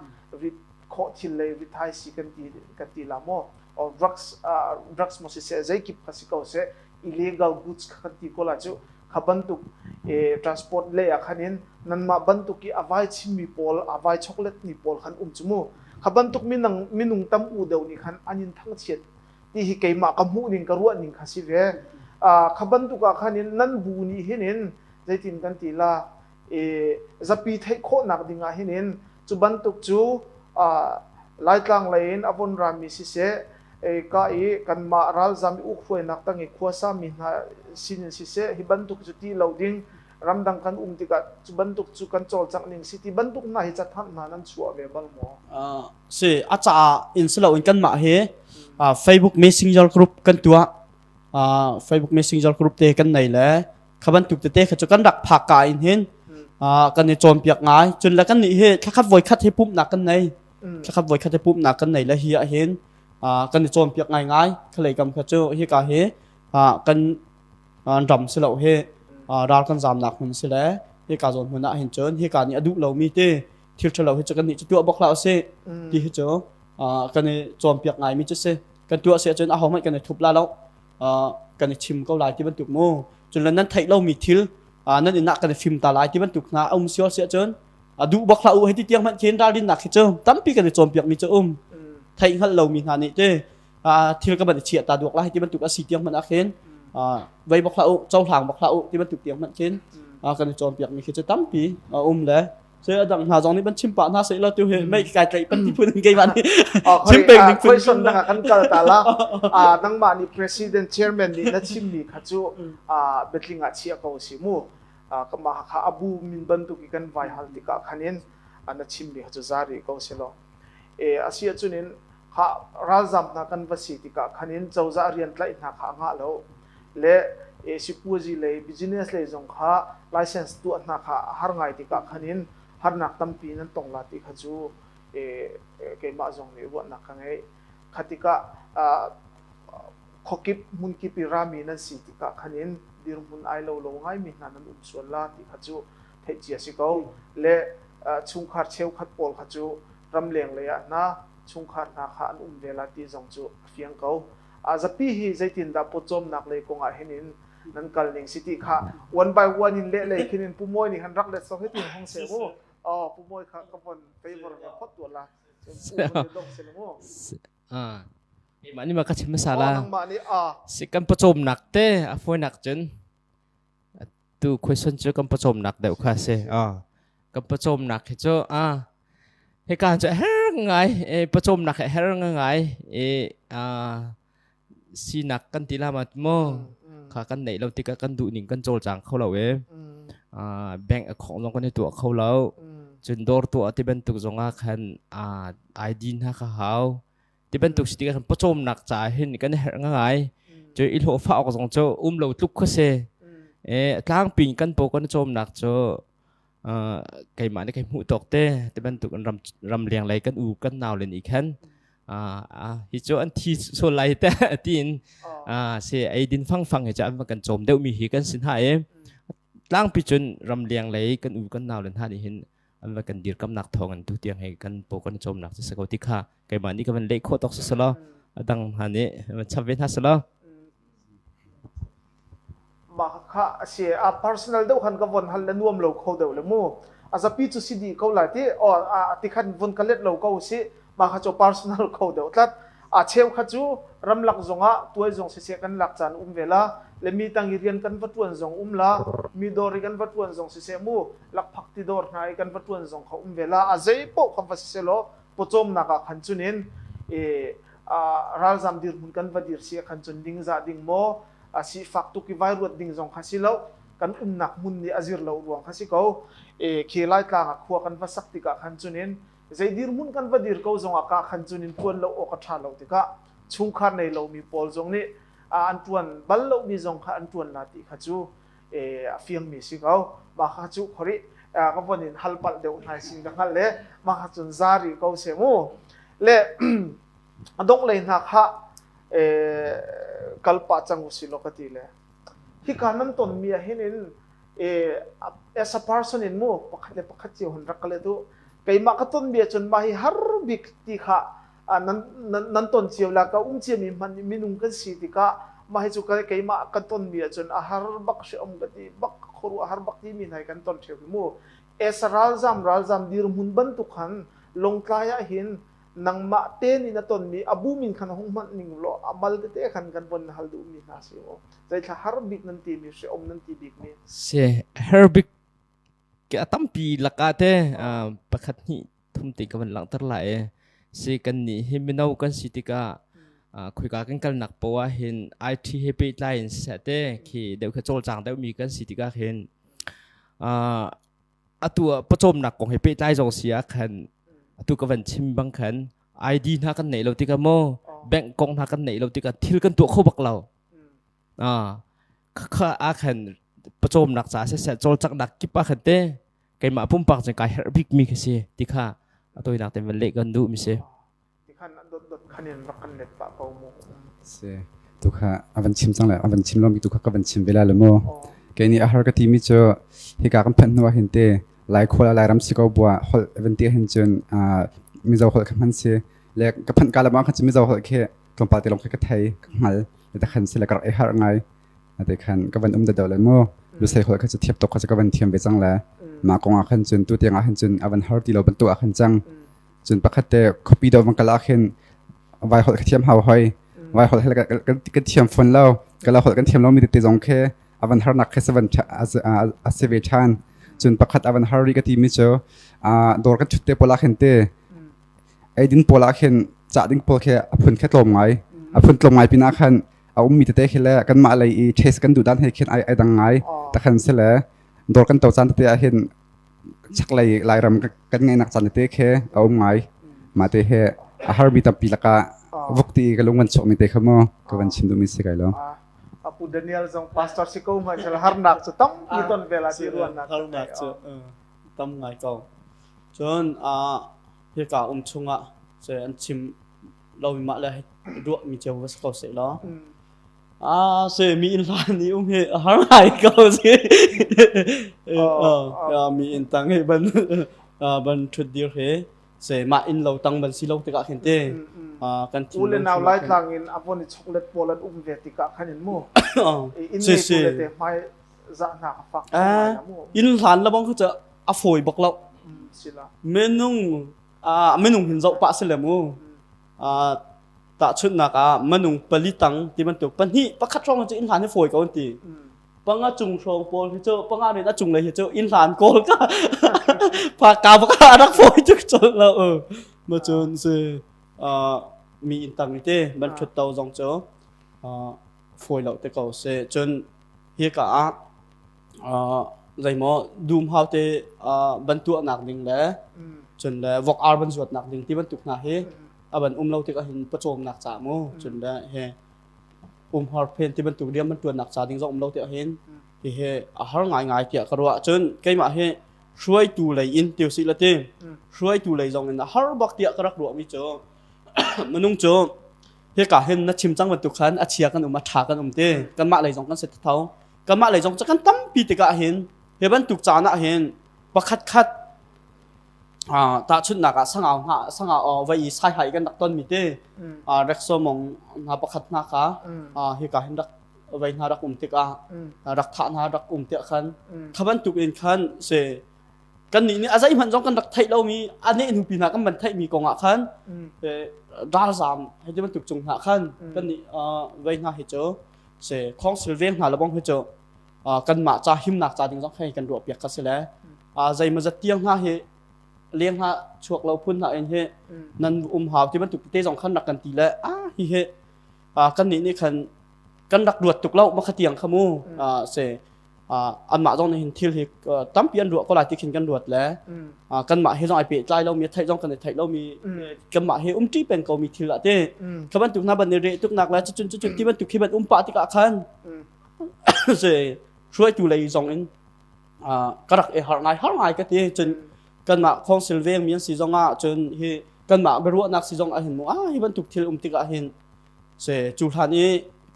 rit khawh thil lei rithai si kan ti kan ti la maw or drugs drugs mo si seh zeikip kha si ko seh illegal goods kha kan ti ko la cu kha bantuk transport lei ah khan in nanmah bantuk i a vai chimmi pawl a vai chocolate mi pawl khan um cu mu kha bantuk minang minung tam u deuh nih khan an in thangchiat ti hi keimah ka hmuh ning ka ruah ning kha si ve kha bantuk ah khan in nan bu nih hin in zeitin kan ti la zapi theih khawhnak ding ah hin in cu bantuk cu Laitlang lei in a von rami siseh ka i kanmah ralzam i ukhruainak tang i khuasa mi hna sinin siseh hi bantuk cu ti lo ding ramdang kan um tikah cu bantuk cu kan cawlcangh ning si ti bantuk hna hi cathanh hna nan chuah ve bal maw? Si a caah in si loin kanmah hi. Facebook Messenger group kan tuah. Facebook Messenger group te kan nei le kha bantuk tete kha cu kan rak phak ka in hin kan i cawnpiak ngai. Cun le kan nih hi thlakhat voikhat hi pumhnak kan nei. Thlakhat voikhat hi pumhnak kan nei le hi ah hin kan i cawnpiak ngai ngai. Khalei kam kha cu hi ka hi kan ram si lo hi ral kan zamnak hmun si le hika zawn hmun ah hin cun hika nih a duh lomi te thil ṭhalo hi cu kan nih cu tuah bak hlah usih ti hi cu kan i cawnpiak ngaimi cu si. Kan tuah si ahcun ahohmanh kan i thup la lo, kan i chim ko lai ti bantuk mu. Cun le nan theih lomi thil nan inn ah kan i fim ta lai ti bantuk hna a um siol si ahcun duh bak hlah u hei ti tiang hmanh khin ralrinnak hi cu tampi kan i cawnpiak mi cu um. Theih hngalh lomi hna nih te thil ka van i chiah ta duak lai ti bantuk a si tiang hmanh ah khin vei bak hlah u, cohlang bak hlah u ti bantuk tiang hmanh khin kan i cawnpiak mi khi cu tampi a um le se a dang hna zong nih ban chim pah hna seh la tu hi mei kai tlaih pan ti phun in keimah nih chim peng ding phun question dang ah kan kal ta la. Nangmah nih president chairman nih na chim mi kha cu biatling ah chia ko si mu. Kamah kha abu min bantuk i kan vai hal tikah khanin na chim mi kha cu zari ko si lo. E asi ahcun in kha ralzam hna kan va si tikah khan in cozah rian tlaih hna kha a ngah lo le sipuazi lei business lei zong kha license tuah hna kha a har ngai tikah khan in harnak tampi nan tong la ti kha cu keimah zong nih ruahnak ka ngei. Kha tikah khuakip hmunkip i rami nan si tikah khan in dirhmun ai lo lo ngaimi hna nan um sual la ti kha cu theih cia si ko. Le chungkhar cheukhat pawl kha cu ramleng lei ah hna chungkhar hna kha an um ve la ti zong cu a fiang ko. A zapi hi zeitindah pawcawmnak lei kong ah hin in nan kal ning si ti kha one by one in leh lei khin in Pu Mawi nih han rak let so hi tin hong se mu. Oh, Pu Mawi kha ka von favor me phot tu la. Cun dong se mu. Ah. Keimah nih ma ka chim hmasa la. Nangmah nih a. Si kan pawcawmnak te a fawinak cun Tu question cu kan pawcawmnak deuh kha si. Ah, kan pawcawmnak hi cu ah hika cu her ngai e pawcawmnak hi her ngai e ah sinak kan ti la ma mo kha kan neih lo tikah kan duh ning kan cawlcang kho lo e. Ah bank account zong kan i tuah kho lo. Cun dawr tuah ti bantuk zong ah khan ah ID hna kha hau. Ti bantuk si tikah khan pawcawmnak caah hin kan herh ngai. Cu i hlawhfah awk zong cu um lo tluk kha si. E tlangpi kan paw kan cawmnak cu keimah nih kai hmuh tawk te ti bantuk in ram ram leng lei kan u kan nau le nih khan hi cu an thi sual lai te tiin si ei din fang fang hi cu an kan cawm deuh mi hi kan sin ha e tlangpi cun ram leng lei kan u kan nau le hna nih hin an va kan dirkamnak thawng in tu tiang hei kan paw kan cawmnak si ko ti kha keimah nih ka van leh khawh tawk si selaw a dang hna nih van chap ve hna selaw. Mah kha a si. A personal deuh khan ka von hal le nuam lo kho deuh le mu. A zapi cu si dih ko lai ti o a ti khan von ka let lo ko si. Mah kha cu personal kho deuh tlat. A cheu kha cu ramlak zongah tuai zong siseh kan lak caan um ve la. Le mi tang i rian kan va tuan zong um la. Mi dawr i kan va tuan zong siseh mu. Lakphak ti dawr hna i kan va tuan zong kha um ve la. A zei poh kha va siseh law pawcawmnak ah khan cun in ralzam dirhmun kan va dir si ah khan cun ningzah ding maw a sifak tuk i vai ruat ding zong kha si lo. Kan umnak hmun nih a zir lo ruang kha si ko. Khi Laitlang ah khua kan va sak tikah khan cun in zei dirhmun kan va dir ko zongah ka khan cun in tuan lo awk a ṭha lo tikah chungkhar nei lomi pawl zong nih an ṭuan bal lomi zong kha an ṭuan la ti kha cu a fiangmi si ko. Mah kha cu khori ka von in hal palh deuh hna sin ka hngalh le mah kha cun zari ko se mu. Le a dongh lei hna kha kal pah cang usih law ka ti le hika nan tonmi ah hin in as a person in mu pakhat le pakhat cio hun rak ka let u. Keimah ka tonmi ahcun mah hi har bik ti kha nan nan ton cio la ka um ciami hmanh minung kan si tikah mah hi cu keimah ka tonmi ahcun a har bak hreom ka ti bak khuaruah har bak timi hna kan ton ṭheu hi mu. As a ralzam ralzam dirhmun bantuk khan Lawngtlai ah hin nangmah te nih na tonmi a bu min khan hung hmanh ning law a mal tete khan kan von hal duhmi hna si mu. Zeithla har bik nan timi hreom nan ti bik mi? Si har bik a tampi lakah te pakhat hnih thum te ka van langhter lai i si kan nih hi mino kan si tikah khoika kan kalnak poah hin IT he pehtlai in siseh te khi deuh kha cawlcang deuhmi kan si tikah hin atu ah pawcawmnak kong he pehtlai zong si ah khan atu ka van chim bang khan ID hna kan neih lo tikah maw? Bank kong hna kan neih lo tikah thil kan tuah kho bak lo. Ah kha a khan pawcawmnak ca siseh cawlcanghnak kip ah khan te keimah pumpak cun kai herh bik mi khi si ti kha a tawinak ten van leh kan duh mi si. Tikhan dot dot khan in rak kan let pah ko mu. Si tu kha a van chim cang le a van chim lomi tu kha ka van chim ve la le mu. Kei nih a har ka ti mi cu hika kan phanh hnu ah hin te Lai khual Lairam si ko bua holh van ti hin cun Mizo holh kha hman si le ka phanh ka lam ah khan cu Mizo holh khi tlawmpal te lawng khi ka thei ka hngal te khan si le ka rak i harh ngai te khan ka van um da le mu lusei holh kha cu thiap tok kha cu ka van thiam ve cang le mah kong ah khan cun tu tiang ah khan cun a van har ti lo bantuk ah khan cang cun pakhat te khuapi do van kal ah khin vai holh ka thiam hau hoi vai holh ka thiam fon lo ka la holh kan thiam lo mi te zong khe a van harnak khe se van a se ve than cun pakhat a van har ri ka ti mi cu dawr kan thut te pawl ah khin te eidin pawl ah khin cah ding pawl khi a phun khe tlawm ngai a phun tlawm ngai pinah khan a ummi tete khi le kanmah lei i taste kan duh dan he khin ai ai dang ngai takhan se le dawr kan to caan tete ah hin chaklei Lairam kan ngeihnak caan tete khi a um ngai mah te he a harmi tampi lakah vuk ti ka lung van chuak mi te kha mu ka van chim duhmi si kai lo Apu Daniel zong pastor si ko hmanh sel harnak cu tampi ton ve la ti ruannak harnak cu tam ngai ko cun hika um chungah se an chim lomi mah le ruah mi cio va si ko seh law ah se mi inn hlan i um hi a har ngai ko si mi inn tang hi ban ban thut dir he se mah inn lo tang ban si lo tikah khin te kan u le nau lai tlang in a von i choklet pawl an um ve tikah khan in mu inn ngeitu le te hmai zah hna a fak inn hlan la bang kha cha a fawi bak lo minung minung hin zoh pah si le mu tahchunhnak ah manung pali tang ti bantuk pahnih pakhat hrawng cu inn hlan hi fawi ko an ti panga cung hrawng pawl hi cu panga rin a cung lei hi cu inn hlan kawl ka pa ka baka a rak fawi tuk chol lo ma cun si mi inn tang te ban thut to zong cu fawi lo te ko se cun hi ka ah zeimaw dum hau te ban tuahnak ding le cun le vok ar ban zuatnak ding ti bantuk hna hi a ban um lo tikah hin pawcawmnak ca mu cun le he umhar phen ti bantuk rian ban tuannak ca ding zong um lo tikah hin hi he a har ngai ngai tiah ka ruah cun keimah hi hruaitu lei in tiu si la ti hruaitu lei zong in a har bak tiah ka rak ruah mi cu minung cu hika hin na chim cang bantuk khan a chia kan um a ṭha kan um te kanmah lei zong kan si tho kanmah lei zong cu kan tampi tikah hin hi bantuk caan ah hin pakhat khat tahchunhnak ah sangau hna sangau vai i sai hai kan rak ton mi te reksomong hna pakhat hna kha hika hin rak vai hna rak um tikah rak thah hna rak um tiah khan kha bantuk in khan se kannih nih a zeihmanh zong kan rak theih lomi a neh hnu pi hna kan van theihmi kong ah khan ralzaam hei ti bantuk cung hna khan kannih vei hna hi cu se khawngsil veng hna lebang hi cu kanmah ca himnak ca ding zong hei kan ruah piak kha si le zeimawzat tiang hna hi leng hna chuak lo phun hna in hi nan um hau ti bantuk te zong khan rak kan ti le a hi hi kannih nih khan kan rak ruat tuk lo ma kha tiang kha mu se anmah zong nih hin thil hi tampi an ruah ko lai ti khin kan ruat le kanmah he zong ai pehtlai lomi theih zong kan i theih lomi kanmah he umṭi peng komi thil ah te kha bantuk hna ban i reh tuknak le cucun cucun ti bantuk khi ban um pah tikah khan se hruaitu lei zong in ka rak i har ngai har ngai ka ti cun kanmah council veng mi an si zong ah cun hi kanmah biaruahnak si zong ah hin mu ah hi bantuk thil um tikah hin se cu hlan i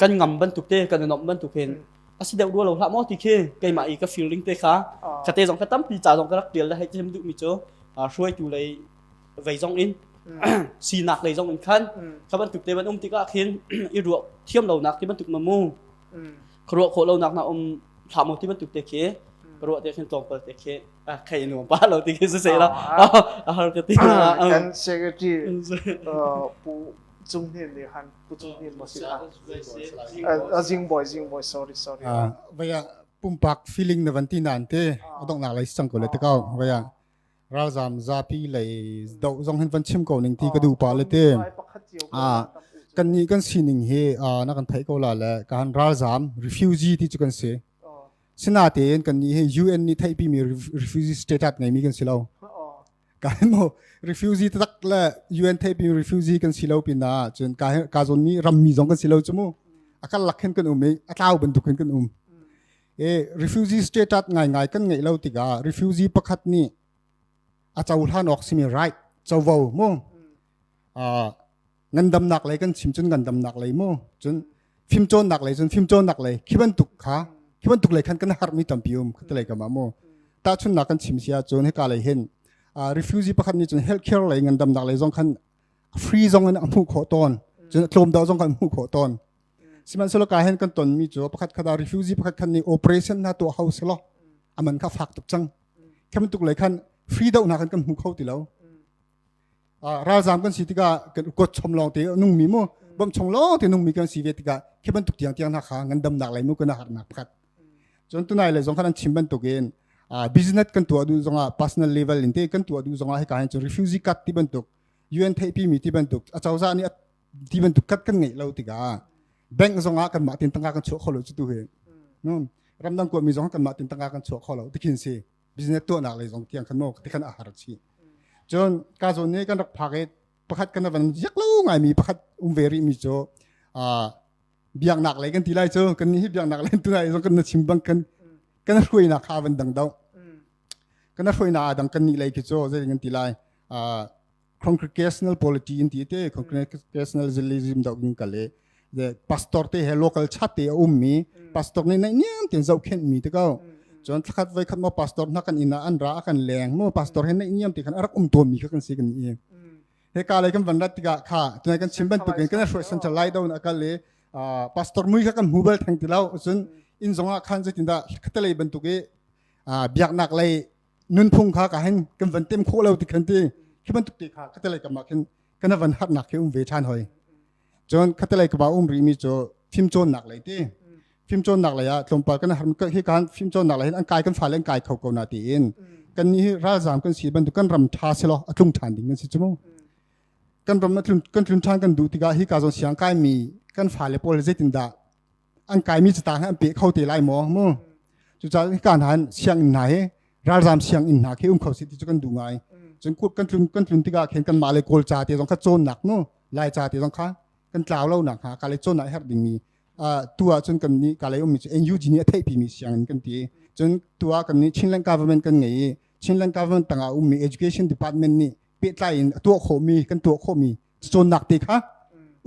kan ngam bantuk te kan i nomh bantuk hin a si deuh rua lo hlah maw ti khi keimah i ka feeling te kha ka te zong ka tampi ca zong ka rak tial le hei chim duhmi cu hruaitu lei vei zong in sinak lei zong in khan kha bantuk te ban um tikah khin i ruah thiam lonak ti bantuk ma mu ka ruah khawh lonak na um hlah maw ti bantuk te khi ka ruah te khin tlawmpal te khi khei nuam pa lo ti khi si la a har ka ti kan secretary pu Cung Hnin nih han Pu Cung Hnin maw si kha a zing boy zing boy sorry sorry vaya pumpak feeling na van ti nan te adongnak lei sang ko le te kau vaya ralzam zapi lei do zong hin van chim ko ning ti ka du pa le te a kan ni kan sining hi na kan thai ko la le kan ralzam refugee ti chu kan si sinatein kan ni hi UN ni thaipi mi refugee status nei mi kan si lo. Ka mo refugee tak le UN theihpi refugee kan si lo pinah cun ka ka zawn mi rammi zong kan si lo chu mu. A kal lak khin kan um i a tlau bantuk khin kan um. E refugee status ngai ngai kan ngeih lo tikah refugee pakhat nih a cohlan awk simi right covo mu ngandamnak lei kan chim cun ngandamnak lei mu cun fimcawnnak lei cun fimcawnnak lei khi bantuk kha khi bantuk lei khan kan harmi tampi um te lei kama mu tahchunnak kan chim si ahcun hika lei hin refugee pakhat nih cun healthcare lei ngandamnak lei zong khan free zong in a hmuh khawh tawn cun tlawm deuh zong kan hmuh khawh tawn sihmanhsehlaw ka hen kan tonmi cu pakhat khat ah refugee pakhat khat nih operation na tuah hau selaw aman kha fak tuk cang khi bantuk lei khan free deuh hna khan kan hmu kho ti lo ralzam kan si tikah kan ukot chom lawng te nung mi mu bom chong lawng te nung mi kan si ve tikah khi bantuk tiang tiang hna kha ngandamnak lei mu kan harnak pakhat cun tunai le zong khan an chim bantuk in business kan tuah duh zongah personal level in te kan tuah duh zongah hika hin cun refugee card ti bantuk UN theihpi mi ti bantuk acozah nih ti bantuk kat kan ngeih lo tikah bank zongah kan mah tin tangka kan chuah kho lo cu tu hi ramdang kuami zong kan mah tin tangka kan chuah kho lo tikhin si business tuahnak lei zong tiang khan mo tikhan a har chi cun ka zawn nih kan rak phak i pakhat kan van ziak lo ngai mi pakhat um ve rih mi cu biaknak lei kan ti lai cu kan nih hi biaknak lei tu lai zong kan na chim bang kan kan hruainak kha van dang do kan hruainak a dang kan nih lei khi cu zei kan ti lai congregational polity in ti te congregationalism dok in kale the pastor te he local chat te a um mi pastor nih naih niam ten zohkhenh mi te ko cun thlakhat voi khat mo pastor hna kan inn ah an ra kan leng mo pastor he naih niam te khan a rak um tawn mi kha kan si kan i he ka lei kan van rat tikah kha tunai kan chim bantuk in kan hruai central lai do na kal le pastor mui kha kan hmu bal theng ti lo cun inn zong ah khan zeitindah khatalei bantuk i biaknak lei nunphung kha ka hin kan van tem khawh lo ti khan ti khi bantuk te kha khatalei kam ah khin kan van harnak khi um ve ṭhan hoi cun khatalei ka ba um rih mi cu fimcawnnak lei ti fimcawnnak lei ah tlawmpal kan har hi kan fimcawnnak lei hin an kai kan fale an kai kho ko na tiin kan ni hi ralzam kan si bantuk kan ram ṭha selaw a tlung ṭhan ding kan si chu mu kan ram kan tlun ṭhan kan duh tikah hi ka zawn siang kai mi kan fale pawl zeitindah an kaimi catang hi an pe kho te lai maw mu cucaah hika hna hin sianginn hna hi ralzam sianginn hna khi um kho si ti cu kan duh ngai cun kan tlun kan tlun tikah khin kanmah le kawl ca te zong kha cawnnak mu lai ca te zong kha kan tlau lo nak hnga ka le cawnnak herh dingmi tu ah cun kan nih ka lei ummi cu NUG nih a theihpi mi sianginn kan ti cun tu ah kan nih Chinland government kan ngei i Chinland government tangah ummi education department nih pehtlai in a tuah khawhmi kan tuah khawhmi cawnnak te kha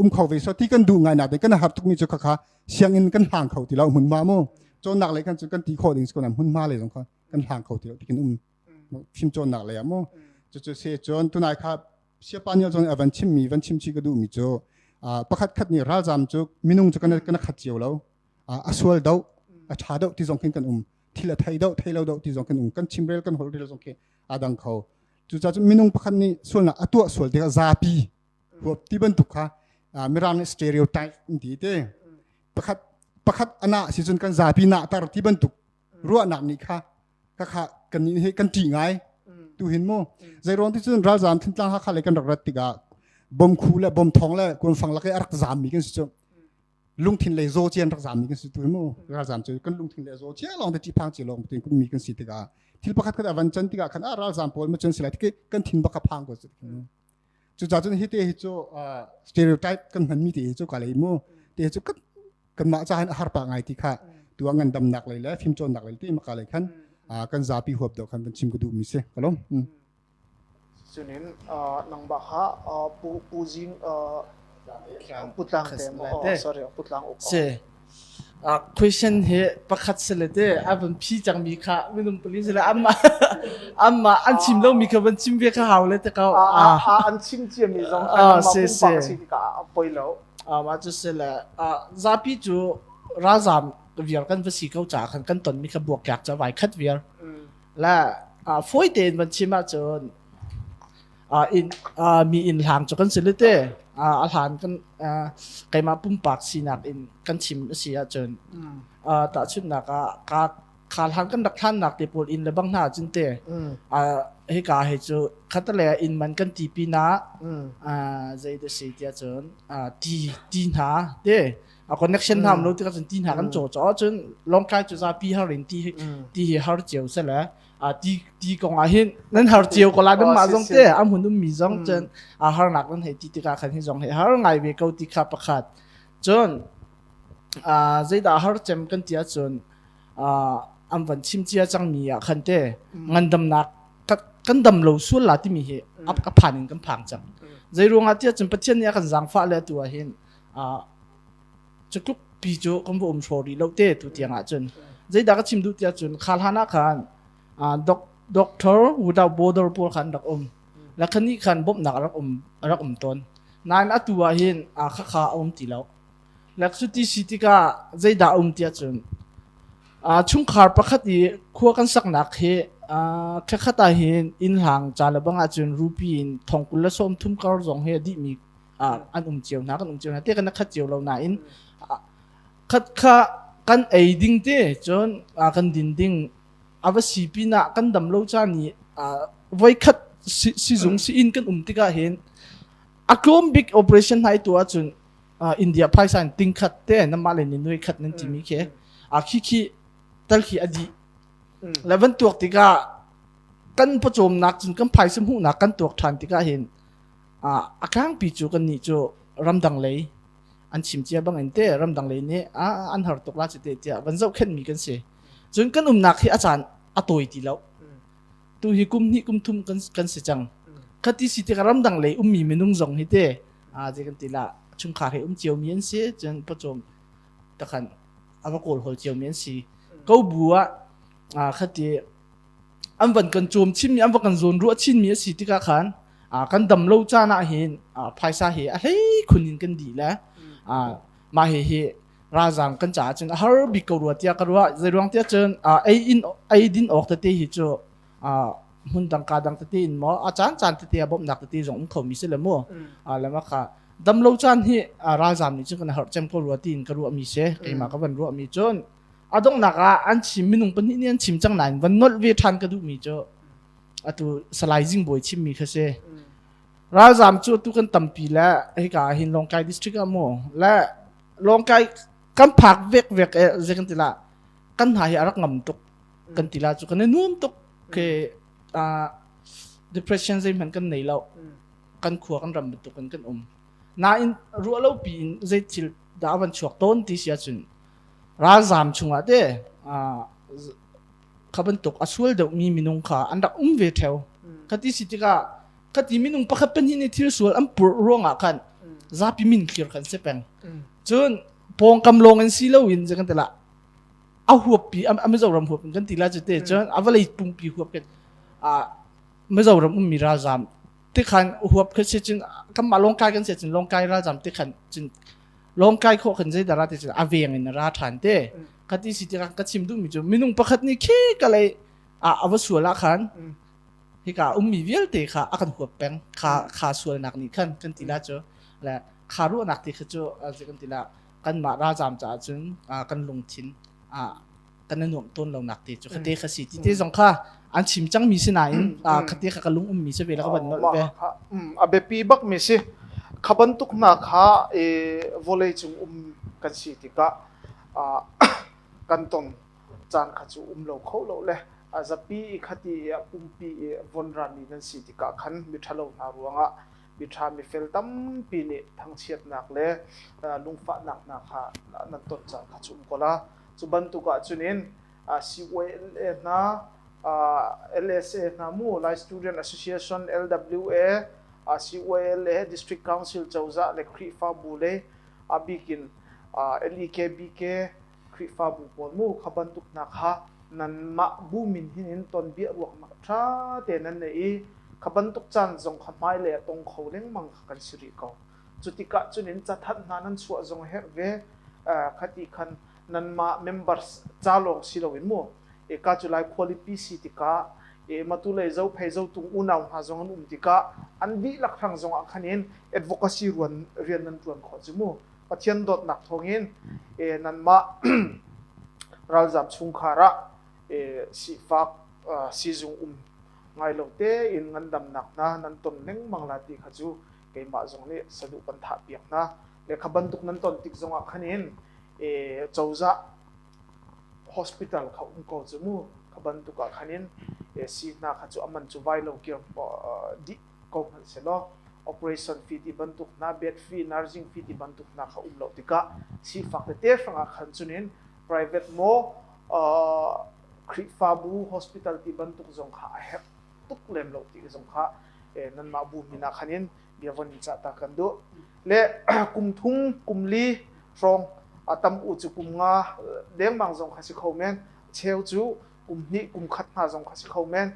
um kho ve so ti kan duh ngai nak te kan har tuk mi cu kha sianginn kan hlang kho ti lo hmunhma mu cawnnak lei kan cu kan ti khawh ding ko hmunhma lei zong kha kan hlang kho ti lo ti kan um fim cawnnak lei ah mu cu cu se cun tunai kha siapa nih cun van chim mi van chim chi ka duh mi cu pakhat khat nih ralzam cu minung cu kan kan khat cio lo a sual do a tha do ti zong khin kan um thil a thei do thei lo do ti zong kan um kan chimrel kan holh rel zong khi a dang kho Cucaah cun minung pakhat nih sualnak a tuah sual tikah zapi huap ti bantuk kha Mirang nih stereotype an ti te. Pakhat pakhat ana si cun kan zapi na tar ti bantuk ruahnak nih kha ka kha kan nih hi kan ṭih ngai tu hin mu zeiruang ti cun ralzam Thantlang Hakha lei kan rak rat tikah bom khu le bom thong le kuanfang lak i a rak zaam mi kan si cu lungthin lei zaw cian rak zaam mi kan si tu mu ralzam cu kan lungthin lei zaw cia lawng te ṭihphang cia lawng te mi kan si tikah thil pakhat khat a van can tikah khan a ralzam pawl ma cun si lai tik kan thin bak a phang ko cucaah cun hi te hi cu stereotype kan hman mi te hi cu ka lei mu te cu kan kanmah ca hin a har pa ngai ti kha tu ah ngandamnak lei le fimcawnnak lei ti maka lei khan kan zapi huap deuh khan kan chim ka duh mi si kalom Cunin nangmah kha Pu Pu Zing Pu Tlang te maw sorry Pu Tlang uk Si. Question hi pakhat si le te a van phi cangmi kha minung pali si le amma amma an chim lo mi kha van chim ve kha hau le te ko an chim cia mi zong kha si si si tikah a poi lo ma cu si le zapi cu ralzam viar kan va si ko ca khan kan ton mi kha buak kyak ca vai khat viar Le fawi tein van chim ahcun inn mi inn hlang cu kan si le te a hlan kan keimah pumpak sinak in kan chim a si ahcun tahchunhnak ah ka kha hlan kan rak hlannak te pawl inn le bang hna cun te hika he cu khatale inn man kan ti pinah zei da si tiah cun ti ti hna te. A connection hna um lo tikah cun ti hna kan caw caw cun Lawngtlai cu zapi har in ti ti hi har cio se le ti ti kong ah hin nan har cio ko la nan mah zong te am hun um mi zong cun a harnak nan hei ti tikah khan hi zong hi har ngai ve ko ti kha pakhat. Cun zeidah har cem kan ti ahcun an van chim cia cangmi ah khan te ngandamnak kan dam lo sual la timi hi a phan in kan phang cang. Zei ruangah tiah cun Pathian nih a kan zaangfah le atu ah hin cutluk pi cu kan va um hraw rih lo te tu tiang ah cun. Zeidah ka chim duh tiah cun khal han ah khan doctor without border pawl khan rak um la khani khan bawmhnak rak um rak um tawn. Nain atu ah hin khakha a um ti lo. Le cuti si tikah zeidah a um tiah cun chungkhar pakhat i khua kan saknak hi thlakhat ah hin inn hlang ca le bang ahcun rupi in thong 23 kar zong hi a dihmi an um cio hna kan um cio hna te kan khat cio lo nain khat kha kan ei ding te cun kan din ding a va si pinah kan dam lo caan i voikhat sizung si inn kan um tikah hin a tlawm bik operation hna i tu ahcun India phaisa in ting khat te namah le ni nui khat nan timi khi a khi khi tal khi a dih le van tuak tikah kan pawcawmnak cun kan phaisa hmuhnak kan tuak ṭhan tikah hin a tlangpi cu kan nih cu ramdang lei an chim cia bang in te ramdang lei nih an har tuk la ci te tiah van zohkhenh mi kan si. Cun kan umnak hi a caan a tawi ti lo. Tu hi kum hnih kum thum kan kan si cang. Khati si tikah ramdang lei ummi minung zong hi te a je kan ti la chungkhar he um cio mi an si cun pawcawm takhan a va kawl hol cio mi an si ko bu ah khati an van kan cawm chin mi an va kan zawn ruah chin mi a si tikah khan kan dam lo caan ah hin phaisa hi a hlei khun in kan dih le mah hi hi ralzam kan caah cun a har bik ko rua tiah ka ruah. Zei ruang tiah cun ei in ei din awk tete hi cu hmun dang ka dang tete in maw a caan caan tete a bawmhnak tete zong um kho mi si le mu le ma kha dam lo caan hi ralzam nih cun kan har cem ko rua tiin ka ruah mi si. Keimah ka van ruah mi cun a donghnak ah an chim minung pahnih nih an chim cang nain van nolh ve ṭhan ka duh mi cu atu Salai Zingbawi chim mi kha si. Ralzam cu atu kan tampi le hika ah hin Lawngtlai district ah mu le Lawngtlai kan phak vek vek e zei kan ti la kan hna hi a rak ngam tuk kan ti la cu kan i nuam tuk ke depression zeihmanh kan nei lo kan khua kan ram bantuk in kan um. Nain ruah lo pi in zei thil dah van chuak tawn ti si ahcun ralzam chungah te kha bantuk a sual deuhmi minung kha an rak um ve theo. Khati si tikah khati minung pakhat pahnih nih thil sual an purh ruangah khan zapi min thlir kan si peng. Cun pawngkam lawng in si loin kan ti la a huap pi a Mizoram huap kan ti la cu te cun a vawlei pumpi huap kan a Mizoram ummi ralzam te khan huap kha si cun kanmah Lawngtlai kan si cun Lawngtlai ralzam te khan cun Lawngtlai khawh khan zei dah ra ti cun a veng in a ra ṭhan te. Khati si tikah ka chim duhmi cu minung pakhat nih khi ka lei a a va sual ah khan hika ummi vialte kha a kan huap peng kha kha sualnak nih khan kan ti la cu le kha ruahnak ti kha cu kan ti la kanmah ralzam caah cun kan lungthin kan i nuamh tawn lonak te cu khate kha si ti te zong kha an chim cangmi si nain khate kha ka lung ummi si ve la ka van nolh ve. A biapi bak mi si. Kha bantuk hna kha vawlei cung um kan si tikah kan ton caan kha cu um lo kho lo le a zapi i khati i a pumpi i von rami nan si tikah khan miṭhalo hna ruangah miṭha mifel tampi nih thangchiatnak le lungfahnak hna kha nan ton caan kha cu um ko la. Cu bantuk ah cun in CYLA hna LSA hna mu Lai Student Association LWA CYLA District Council cozah le Khrihfabu le a bikin LEKBK Khrihfabu pawl mu kha bantuk hna kha nanmah bu min hin in ton bia ruaknak ṭha te nan nei i kha bantuk caan zong kha hmailei a tong kho lengmang kha kan si rih ko. Cu tikah cun in cathanh hna nan chuah zong a herh ve. Khati khan nanmah members ca lawng si loin mu ka cu Lai khualipi si tikah matu lei Zophei Zotung unau hna zong an um tikah an dihlak hrang zong ah khan in advocacy ruan rian nan ṭuan khawh cu mu. Pathian dawtnak thawngin nanmah ralzam chungkhar ah sifak sizung um ngai lo tein ngandamnak hna nan ton lengmang la ti kha cu keimah zong nih saduh kan thah piak hna. Le kha bantuk nan ton tik zongah khan in cozah hospital kha um ko cu mu. Kha bantuk ah khan in si hna kha cu aman cu vai lo kir dih ko hmanh selaw operation fee ti bantuk hna bed fee nursing fee ti bantuk hna kha um lo tikah sifak tete hrangah khan cunin private maw Khrihfabu hospital ti bantuk zong kha a herh tuk lem lo ti zong kha nanmah bu min ah khan in bia von in cah ta kan duh. Le kum thum kum li hrawng a tam u cu kum nga dengmang zong kha si kho men cheu cu kum hnih kum khat hna zong kha si kho men.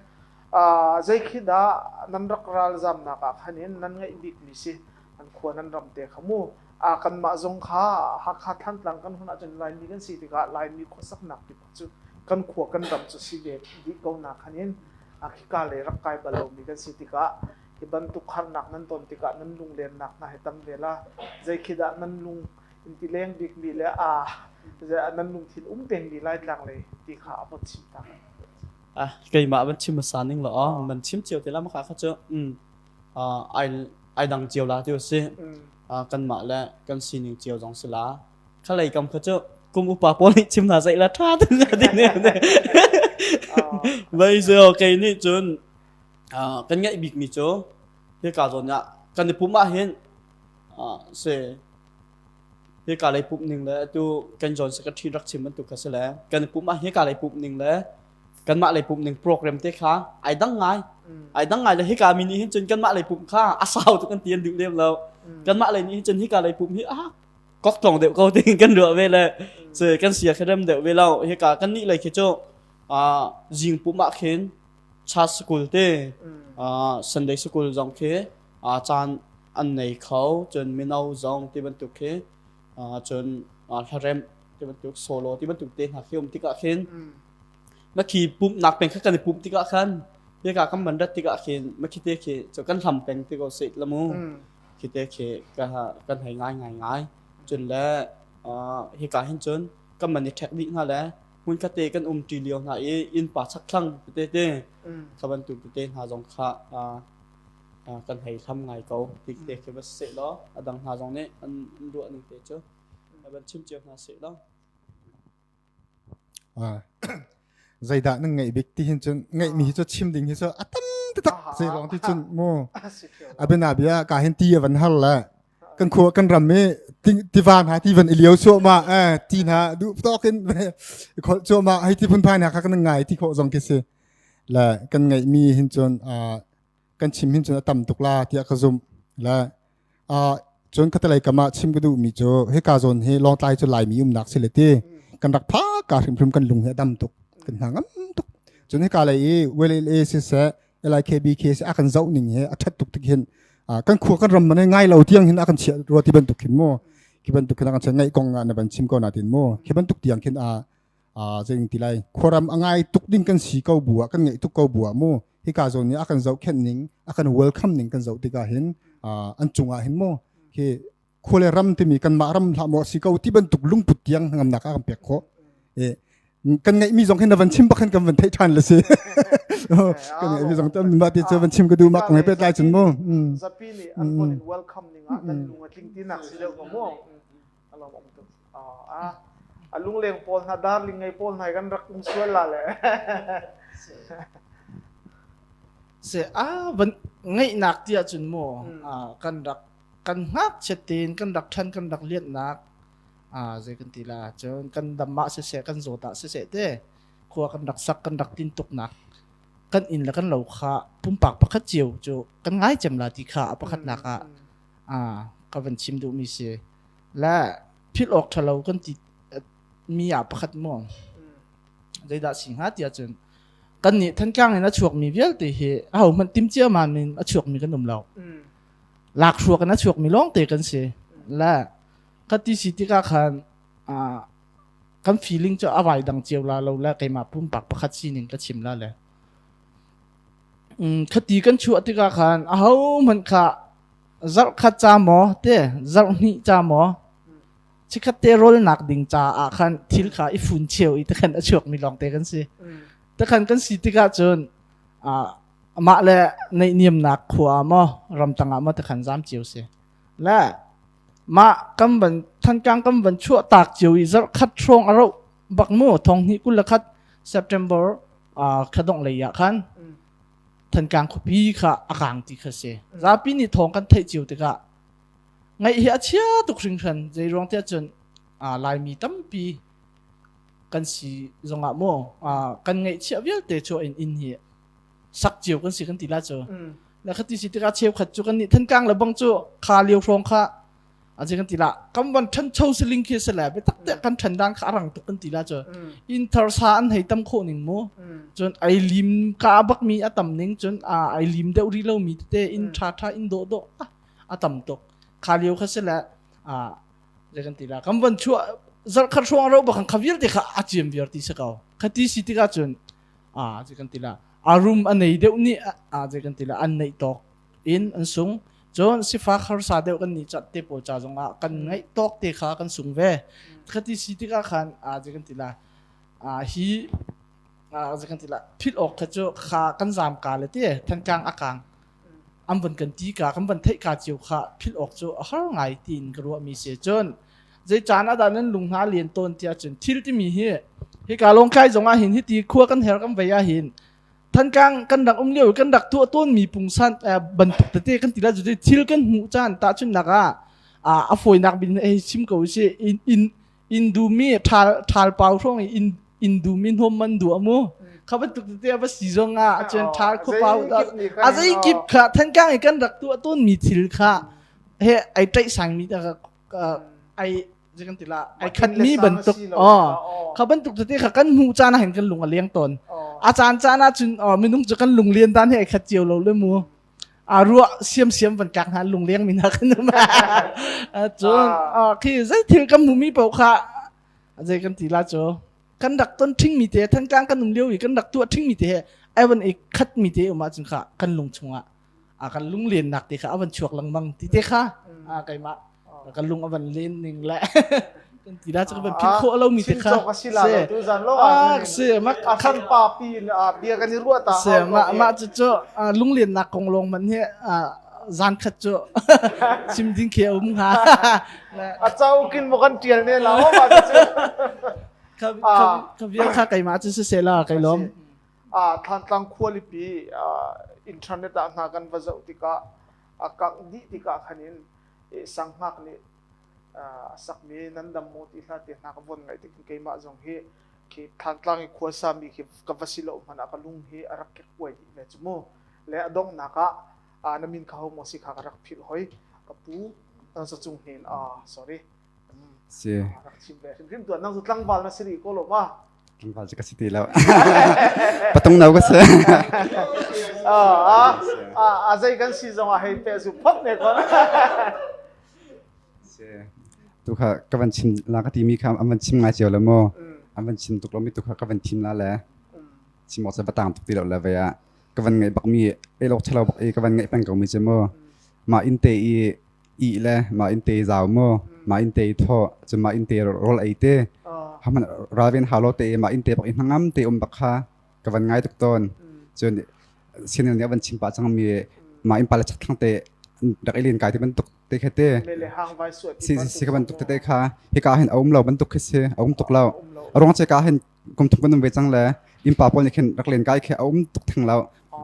Zei khi dah nan rak ralzamnak ah khan in nan ngeih bik mi si nan khua nan ram te kha mu. A kanmah zong kha Hakha Thantlang kan hun ahcun Laimi kan si tikah Laimi khuasaknak kip cu kan khua kan ram cu si ve dih ko na khan in khika lei rak kai bal lomi kan si tikah hi bantuk harnak nan ton tikah nan lunglennak hna hi tam ve la. Zei khi dah nan lung in ti leng bikmi le a nan lungthin um pengmi Laitlang lei ti kha a von chim ta. Ah keimah van chim hmasa ning law man chim cio te la maka kha cu ai ai dang cio la ti si. Kanmah le kan sining cio zong si la. Khalei kam kha cu kum upa pawl nih chim hna zei la tha tu nga ding ne. Vai zo kei nih cun kan ngaih bik mi cu hika zawn ah kan i pum ah hin se hika lei pumh ning le atu kan John secretary rak chim bantuk kha si le kan i pumh ah hika lei pumh ning le kanmah lei pumh ning program te kha ai dang ngai. Ai dang ngai le hika mi nih hin cun kanmah lei pumh kha a sau tuk kan ti an duh lem lo. Kanmah lei nih hin cun hika lei pumh hi ah kok tlong deuh ko ting kan ruah ve le se kan sia kha rem deuh ve lo. Hika kan nih lei khi cu zing pumh ah khin church school te Sunday school zong khi caan an nei kho cun mino zong ti bantuk khi cun hlaremh ti bantuk solo ti bantuk te hna khi um tikah khin makhi pumhnak peng kha kan i pumh tikah khan hika kan man rat tikah khin makhi te khi cu kan hlam peng ti ko se lamu khi te khi ka kan hei ngai ngai ngai. Cun le hika hin cun kan man i ṭhek dih hna le hmun khat te kan um ṭi lio hna i innpa chakthlang tete te kha bantuk tete hna zong kha kan hei hlam ngai ko. Ti te khi va seh law a dang hna zong nih an ruah ning te cu van chim cio hna seh law. Zeidah nan ngeih bik ti hin cun ngeihmi hi cu chim ding hi cu a tam taktak zei lawng ti cun mu. Abina bia ka hin ti a van har le kan khua kan ram i tiva hna ti van i lio chuahmah eh ti hna duh tawk in kholh chuahmah hei ti phunphai hna kha kan ngai ti khawh zong khi si. Le kan ngeihmi hin cun kan chim hin cun a tam tuk la tiah ka zumh. Le cun khatalei kam ah chim ka duhmi cu hika zawn hi Lawngtlai cu Laimi umnak si le ti. Kan rak phak ka hrimhrim kan lung hi a dam tuk kan hna ngam tuk. Cun hika lei i WLA siseh LIKBK si a kan zoh ning hi a ṭhat tuk tik hin kan khua kan ram man ngai lo tiang hin a kan chiah rua ti bantuk khin mu. Khi bantuk khin a kan chiah ngaih kong ah na van chim ko na tin mu. Khi bantuk tiang khin a zei ti lai khuaram a ngai tuk ding kan si ko bu ah kan ngaih tuk ko bu ah mu. Hika zawn nih a kan zohkhenh ning a kan welcome ning kan zoh tikah hin an cungah hin mu. Khi khua le ram timi kanmah ram hlah maw si ko ti bantuk lungput tiang ngamnak a kan pek khawh. Kan ngeihmi zong hin na van chim bak khan kan van theih ṭhan le si. Kan ngeihmi zong tam mah ti cu van chim ka duh mah kong he pehtlai cun mu. Zapi nih an von in welcome ning ah nan lung a tling ti nak si deuh ko mu. A lawm om tuk. A lungleng pawl hna darling ngei pawl hna kan rak um sual la le. Se a van ngeihnak ti ahcun mu kan rak kan ngakchiat tein kan rak ṭhan kan rak lianhnak zei kan ti la cun kan dam ah siseh kan zawt ah siseh te khua kan rak sak kan rak tin tuknak kan inn le kan lo kha pumpak pakhat cio cu kan ngai cem la ti kha a pakhatnak ah ka van chim duhmi si. Le philh awk ṭhalo kan ti mi ah pakhat mu zeidah si hnga ti ahcun kan nih Thantlang in a chuakmi vialte hi aho hmanh tim ciaman in a chuakmi kan um lo. Lakhruak in a chuakmi lawngte kan si. Le khati si tikah khan kan feeling cu a vai dang cio la lo le keimah pumpak pakhat sining ka chim la le. Khati kan chuah tikah khan aho hmanh kha zarh khat ca maw te zarh hnih ca maw chikhat te rolnak ding ca ah khan thil kha i fun cheu i takhan a chuakmi lawngte kan si. Takhan kan si tikah cun mah le neihniamnak khua maw ramtang ah maw takhan zam cio si. Le. Mah kan van Thantlang kan van chuah tak cio i zarh khat hrawng a rauh bak mu thong hnih 21 September khadongh lei ah khan Thantlang khuapi kha a kang ti kha si. Zapi nih thawng kan theih cio tikah ngaih hi a chia tuk hringhran zei ruang tiah cun Laimi tampi kan si zongah mu kan ngaihchiah vialte chuah in inn hi sak cio kan si kan ti la cu. Le khati si tikah cheukhat cu kan nih Thantlang le bang cu kha lio hrawng kha aje kan ti la kam van ṭhancho siling khi se le biatak te kan ṭhan dan kha arang tuk kan ti la cu inn thar sa an hei tam khawh ning mu cun ai lim ka bak mi a tam ning cun a ai lim deuh ri lo mi tete inn ṭha ṭha inn dawh dawh a tam tuk kha lio kha se le a je kan ti la kam van chuah zarh khat hrawng ro bakhan kha vialte kha a ciam viar ti se ko khati si tikah cun a je kan ti la a rum a nei deuh nih a je kan ti la an neih tawk in an sung cun sifak harsa deuh kan nih cat te pawl ca zongah kan ngaih tawk te kha kan sung ve khati si tikah khan a je kan ti la a hi a je kan ti la philh awk kha cu kha kan zam ka le te Thantlang a kang an van kan ti ka kan van theih ka cio kha philh awk cu a har ngai tiin ka ruah mi si cun zei caan ah dah nan lung hna lian tawn tiah cun thil timi hi hika Lawngtlai zong ah hin hiti khua kan her kan vei ah hin Thantlang kan rak um lio kan rak tuah tawnmi pungsan bantuk tete kan ti la cu thil kan hmuh caan tahchunhnak ah a fawinak bin hei chim ko si in in in dumi ṭhal ṭhal pau hrawng i in in dumi hnawm man duah mu kha bantuk tete a va si zong ah cun ṭhal khua pau a zei kip kha Thantlang i kan rak tuah tawnmi thil kha he ai ṭaih sangmi ai zei kan ti la ai khatmi bantuk oh kha bantuk tete kha kan hmuh caan ah hin kan lung a leng tawn a caan caan ah cun minung cu kan lung lian dan hi ai khat cio lo le mu a ruah siam siam van kak hna lung leng mi hna kan um cun khi zei thil kan hmu mi paoh kha zei kan ti la cu kan rak ton ṭhing mi te Thantlang kan um lio i kan rak tuah ṭhing mi te he ai van i khat mi te um ahcun kha kan lung chungah a kan lunglennak te kha a van chuak lengmang ti te kha a keimah kan lung a van len ning le kan ti la cu kan philh khawh lo mi te kha se ma khan pa pi bia kan i ruah ta se ma ma cu cu lunglennak kong lawng man hi zan khat cu chim ding khi a um hnga a chau kin mo kan tial ne la ma cu ka bia kha keimah cu si se la kai lom Thantlang khualipi internet ah hna kan va zoh tikah a kangh dih tikah khan in sanghngak nih a sakmi nan dam maw ti hla te hna ka von ngaih tik keimah zong hi khi Thantlang i khuasa mi khi ka va si lo hmanh ah ka lung hi a rak kek kuai dih ve cu mu le a donghnak ah na min kha ho maw si kha ka rak philh hoi ka pu nang sa cung hnen ah sorry Si. Rak chim ve hrimhrim tuan nang cu tlangval na si rih ko lo ma Tlangval cu ka si ti lo. Patung no ka si. Ah, a zei kan si zong ah hei pe zu phot ne kon. Si. Tu kha ka van chim la ka timi kha an van chim ngai cio le mu. An van chim tuk lo mi tu kha ka van thim la le. Chim awk cu va tang tuk ti lo le ve ah ka van ngaih bak mi ei lok thalo bak i ka van ngaih peng ko mi cu mu. Mah inn te i ih le mah inn te zau mu mah inn te thaw cun mah inn te rawl ei te haman ralven hau lo te mah inn te bak i hnangam te um bak kha ka van ngai tuk tawn cun sianel nih a van chim pah cang mi mah inn pa le chakthlang te rak i len kai te bantuk te kha te si si ka bantuk te kha hika hin a um lo bantuk khi si a um tuk lo a ruang che ka hin kum thum kan um ve cang le inn pa pawl nih khin rak len kai khi a um tuk theng lo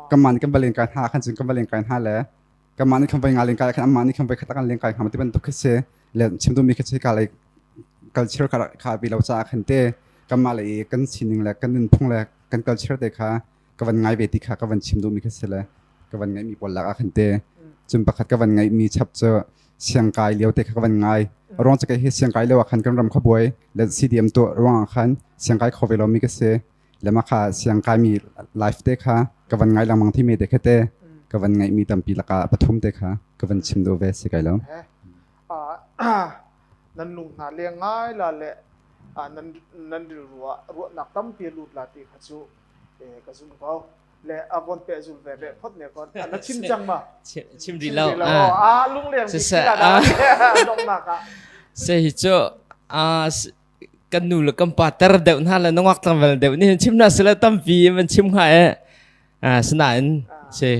kan man kan va len kai hna khan cun kan va len kai hna le kanmah nih khan voi nga lengkai khan amah nih khan voi khat kan lengkai hnga ti bantuk khi si le chim duhmi khi si ka lei culture kha kha bi lo caah khan te kanmah le i kan sining le kan nunphung le kan culture te kha ka van ngai ve ti kha ka van chim duhmi khi si le ka van ngaihmi pawl lak ah khan te cun pakhat ka van ngaihmi chap cu siangkai lio te kha ka van ngai ruang cu kei hi siangkai lio ah khan kan ram khuabuai le CDM tuah ruang ah khan siangkai kho ve lomi ka si le mah kha siangkaimi life te kha ka van ngai lengmang thimi te kha te ka van ngaihmi tampi lakah pathum te kha ka van chim duh ve si kai lo. Nan lung hna leng ngai la le nan nan rilru ah ruahnak tampi lut la ti kha cu ka zum ko le a von pe zul ve ve phot ne kon na chim cang ma chim rih lo a lungleng bik donghnak ah se hi cu kan nu le kan pa ter deuh hna le nungak tlangval deuh nih chim na sila tampi man chim hnga e sinain se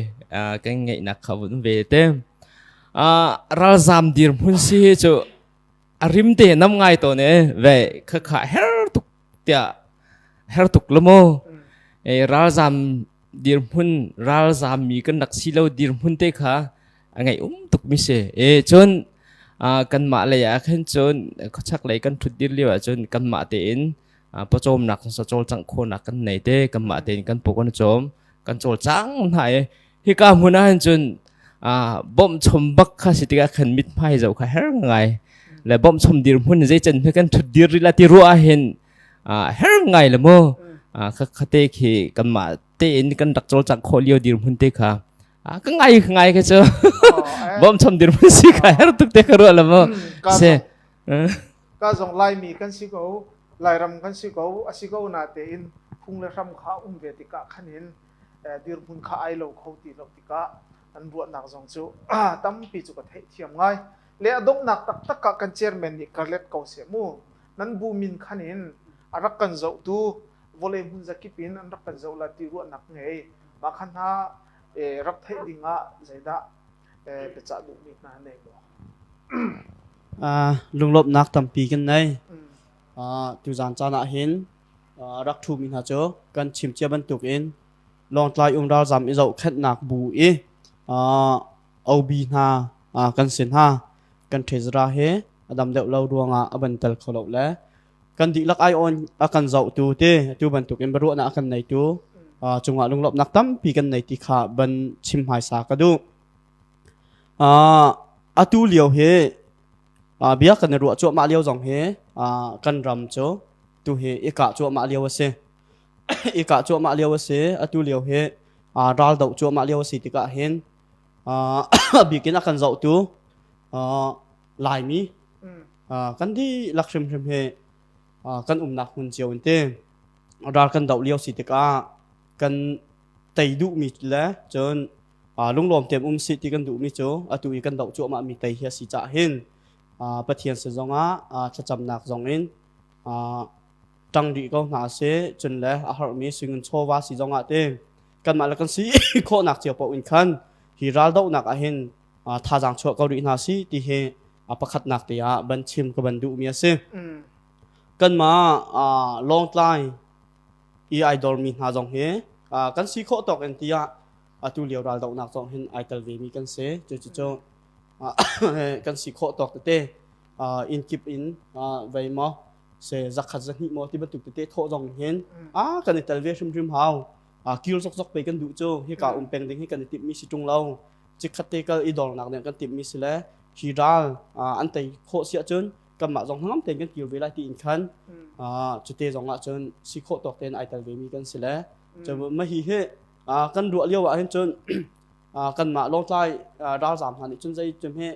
kan ngeihnak kha vun ve te. Ralzam dirhmun si hi cu a rim te nam ngai to ne ve kha kha her tuk tiah her tuk lo mu. Ralzam dirhmun ralzam mi kan rak si lo dirhmun te kha a ngaih um tuk mi si. E cun kanmah lei ah khin cun khuachak lei kan thut dir lio ah cun kanmah tein pawcawmnak sa cawlcangh khawhnak kan nei te kanmah tein kan paw kan cawm kan cawlcang hna i hika hmun ah hin cun bawmhchom bak kha si tikah khan mithmai zoh kha her ngai le bawmhchom dirhmun zeicen he kan thut dir rila ti ruah ah hin her ngai le mu kha khate khi kanmah tein kan rak cawlcangh khawh lio dirhmun te kha ka ngai ngai ka cu bawmhchom dirhmun si kha her tuk te ka ruah le mu se Ka zong Laimi kan si ko, Lairam kan si ko, a si ko na tein phung le hram kha um ve tikah khan hin dirhmun kha ai lo kho ti lo tikah an ruahnak zong cu tampi cu ka theihthiam ngai. Le a donghnak taktak ah kan chairman nih ka let ko seh mu. Nan bu min khan in a rak kan zohtu vawlei hmun zakip in an rak kan zoh la ti ruahnak ngei. Mah khan hna rak theih ding ah zeidah biacah duhmi hna nei maw? Lunglawmhnak tampi kan nei. Tuzaan caan ah hin rak ṭhumi hna cu kan chim cia bantukin Lawngtlai um ralzam i zohkhenhnak bu i OB hna kan si hna. Kan treasurer he a dam deuh lo ruangah a ban tel kho lo le kan dihlak ai on a kan zohtu te tu bantukin biaruahnak a kan neitu cungah lunglawmhnak tampi kan nei ti kha ban chim hmaisa ka duh. Atu lio hi bia kan i ruah cuahmah lio zong hi kan ram cu tu hi i kah cuahmah lio a si. I kah cuahmah lio a si. Atu lio hi ral doh cuahmah lio a si tikah hin a bikin a kan zohtu Laimi kan dihlak hrimhrim hi kan umnak hmun cio in ti ral kan doh lio si tikah kan tei duhmi le cun lunglawm tein um sih ti kan duhmi cu atu i kan doh cuahmah mi tei hi a si caah hin Pathian sin zongah thlacamnak zong in ṭang rih ko hna sih cun le a harmi singun chawva si zongah ti kanmah le kan si khawhnak cio paoh in khan hi ral dohnak ah hin thazaang chuah ko rih hna si ti hi pakhatnak te ah ban chim ka ban duhmi a si. Kanmah Lawngtlai i ai dormi hna zong hi kan si khawh tawk in tiah atu lio raldohnak zong hin ai tel ve mi kan si. Cucu kan si khawh tawk tete inn kip in vei maw se zakhat zahnih maw ti bantuk tete thawh zong hin a kan i tel ve hrimhrim hau. Kir zokzok pe kan duh cu hika um peng ding hi kan i timh mi si ṭung lo. Chikkhat te kal i dornak ding kan timh mi si le hi ral an tei khawh si ahcun kanmah zong hnangam tein kan kir ve lai tiin khan cute zong ah cun si khawh tawk tein ai tel ve mi kan si le mah hi hi kan ruah lio ah hin cun kanmah Lawngtlai ralzaam hna nih cun zei cun he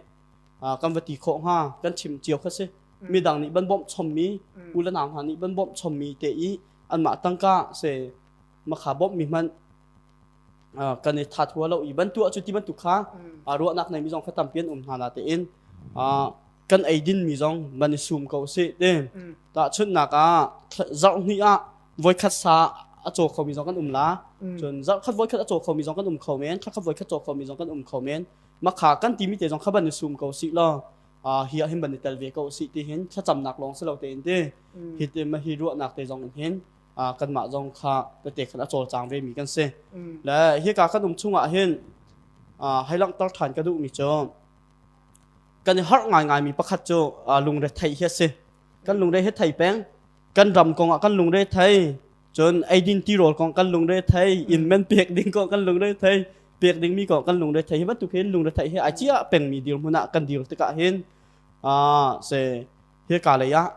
kan va ti khawh hnga kan chim cio kha si midang nih ban bawmh chommi u le nau hna nih ban bawmh chommi te i anmah tangka se makha bawmh mi hmanh kan i that hua lo i ban tuah cu ti bantuk kha ruahnak nei mi zong kha tampi an um hna na tein kan ei din mi zong ban i sum ko si te tahchunhnak ah zarh hnih ah voikhat sa a caw kho mi zong kan um la cun zarh khat voikhat a caw kho mi zong kan um kho men thla khat voikhat caw kho mi zong kan um kho men makha kan ti mi te zong kha ban i sum ko si law hi ah hin ban i tel ve ko si ti hin thlacamnak lawng si lo te in ti hi te ma hi ruahnak te zong in hin kanmah zong kha tete khan a cawlcang ve mi kan si le hika kan um chungah hin hei langhter ṭhan ka duhmi cu kan i harh ngaingai mi pakhat cu lungre theih hi a si. Kan lungre hi thei peng. Kan ram kong ah kan lungre thei. Cun eidin tirawl kong kan lungre thei. Inn man pek ding kong kan lungre thei. Pek ding mi kong kan lungre thei. Hi bantuk hin lungre theih hi ai cia pengmi dirhmun ah kan dir tikah hin se hika lei ah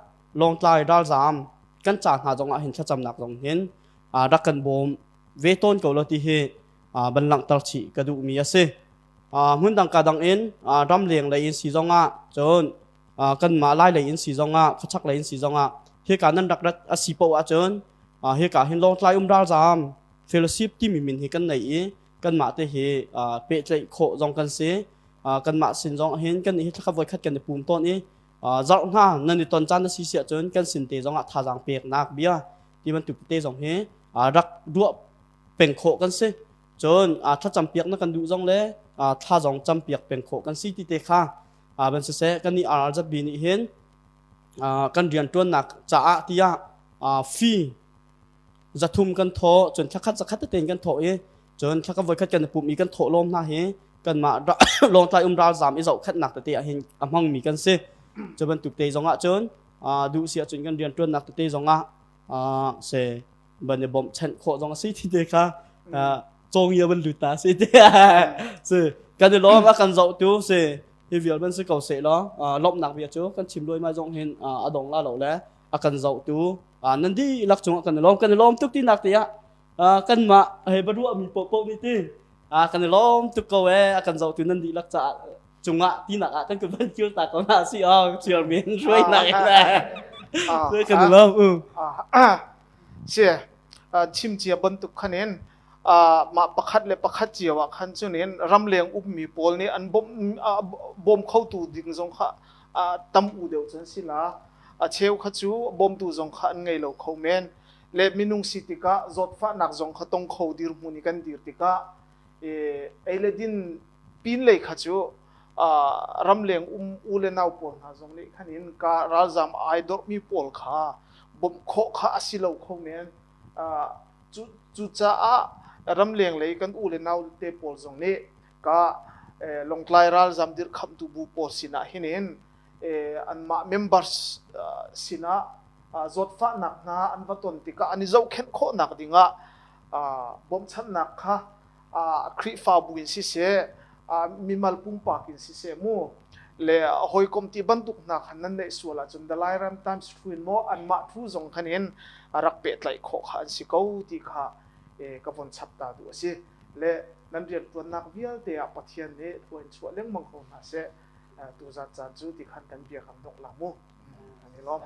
Lawngtlai ralzaam kan ca hna zong ah hin thlacamnak zong hin rak kan bawm ve tawn ko lo ti hi ban langhter chih ka duhmi a si. Hmundang ka dang in ramleng lei in si zongah cun kanmah lai lei in si zongah khuachak lei in si zongah hika nan rak rat a si poah ahcun hika hin Lawngtlai um ralzaam fellowship timi min hi kan nei i kanmah te hi pehtlaih khawh zong kan si. Kanmah sin zong hin kan hi thlakhat voikhat kan i pum tawn i zarh hna nan i ton caan na si si ahcun kan sin te zongah thazaang peknak bia ti bantuk te zong hi rak duah peng khawh kan si. Cun thlacam piak na kan duh zong le thla zong campiak peng khawh kan si ti te kha ban siseh kan nih RRZB nih hin kan rianṭuannak caah tiah fee 300 kan thawh cun thlakhat zakhat tein kan thawh i cun thlaka voikhat kan pum i kan thawh lawm hna hi kanmah Lawngtlai um ralzaam i zohkhenhnak tete ah hin a hmangmi kan si. Cu bantuk te zong ah cun duh si ahcun kan rianṭuannak tete zong ah se ban i bawmhchanh khawh zong a si ti te kha cawngia van lut ta si te si kan i lawm a kan zohtu si hi vial ban si ko seh law lawmhnak bia cu kan chim luai mai zong hin a dong la lo le a kan zohtu nan dihlak cungah kan i lawm kan i lawm tuk tinak te ah kanmah he baruahmi paohpaoh nih ti kan i lawm tuk ko ee a kan zohtu nan dihlak caah cungah tinak ah kan van kil ta ko na si oh chairman hruainak in kan i lawm u. Si chim cia bantuk khan in mah pakhat le pakhat cio ah khan cunin ramleng ummi pawl nih an bawm khotu ding zong kha tam u deuh cun si la a cheu kha cu bawmtu zong kha an ngei lo kho men le minung si tikah zawtfahnak zong kha tong kho dirhmun i kan dir tikah ei le din pin lei kha cu ramleng um u le nau pawl hna zong nih khan in ka ralzam ai dorhmi pawl kha bawmh khawh kha a si lo kho men. Cucaah ramleng lei kan u le nau te pawl zong nih ka Lawngtlai ralzam dirhkhamhtu bu pawl sinah hin in anmah members sinah zawtfahnak hna an va ton tikah an i zohkhenh khawhnak dingah bawmhchanhnak kha Khrihfabu in siseh, mimal pumpak in siseh mu le hawikom ti bantuk hna khan nan neih sual ahcun The Lairam Times thu in maw anmah thu zong khan in rak pehtlaih khawh kha an si ko ti kha ka von chap ta duh a si. Le nan rianṭuannak vialte ah Pathian nih thlua in chuah lengmang ko hna seh. Tuzan caan cu ti khan kan bia kan dongh la mu. Kan i lawm.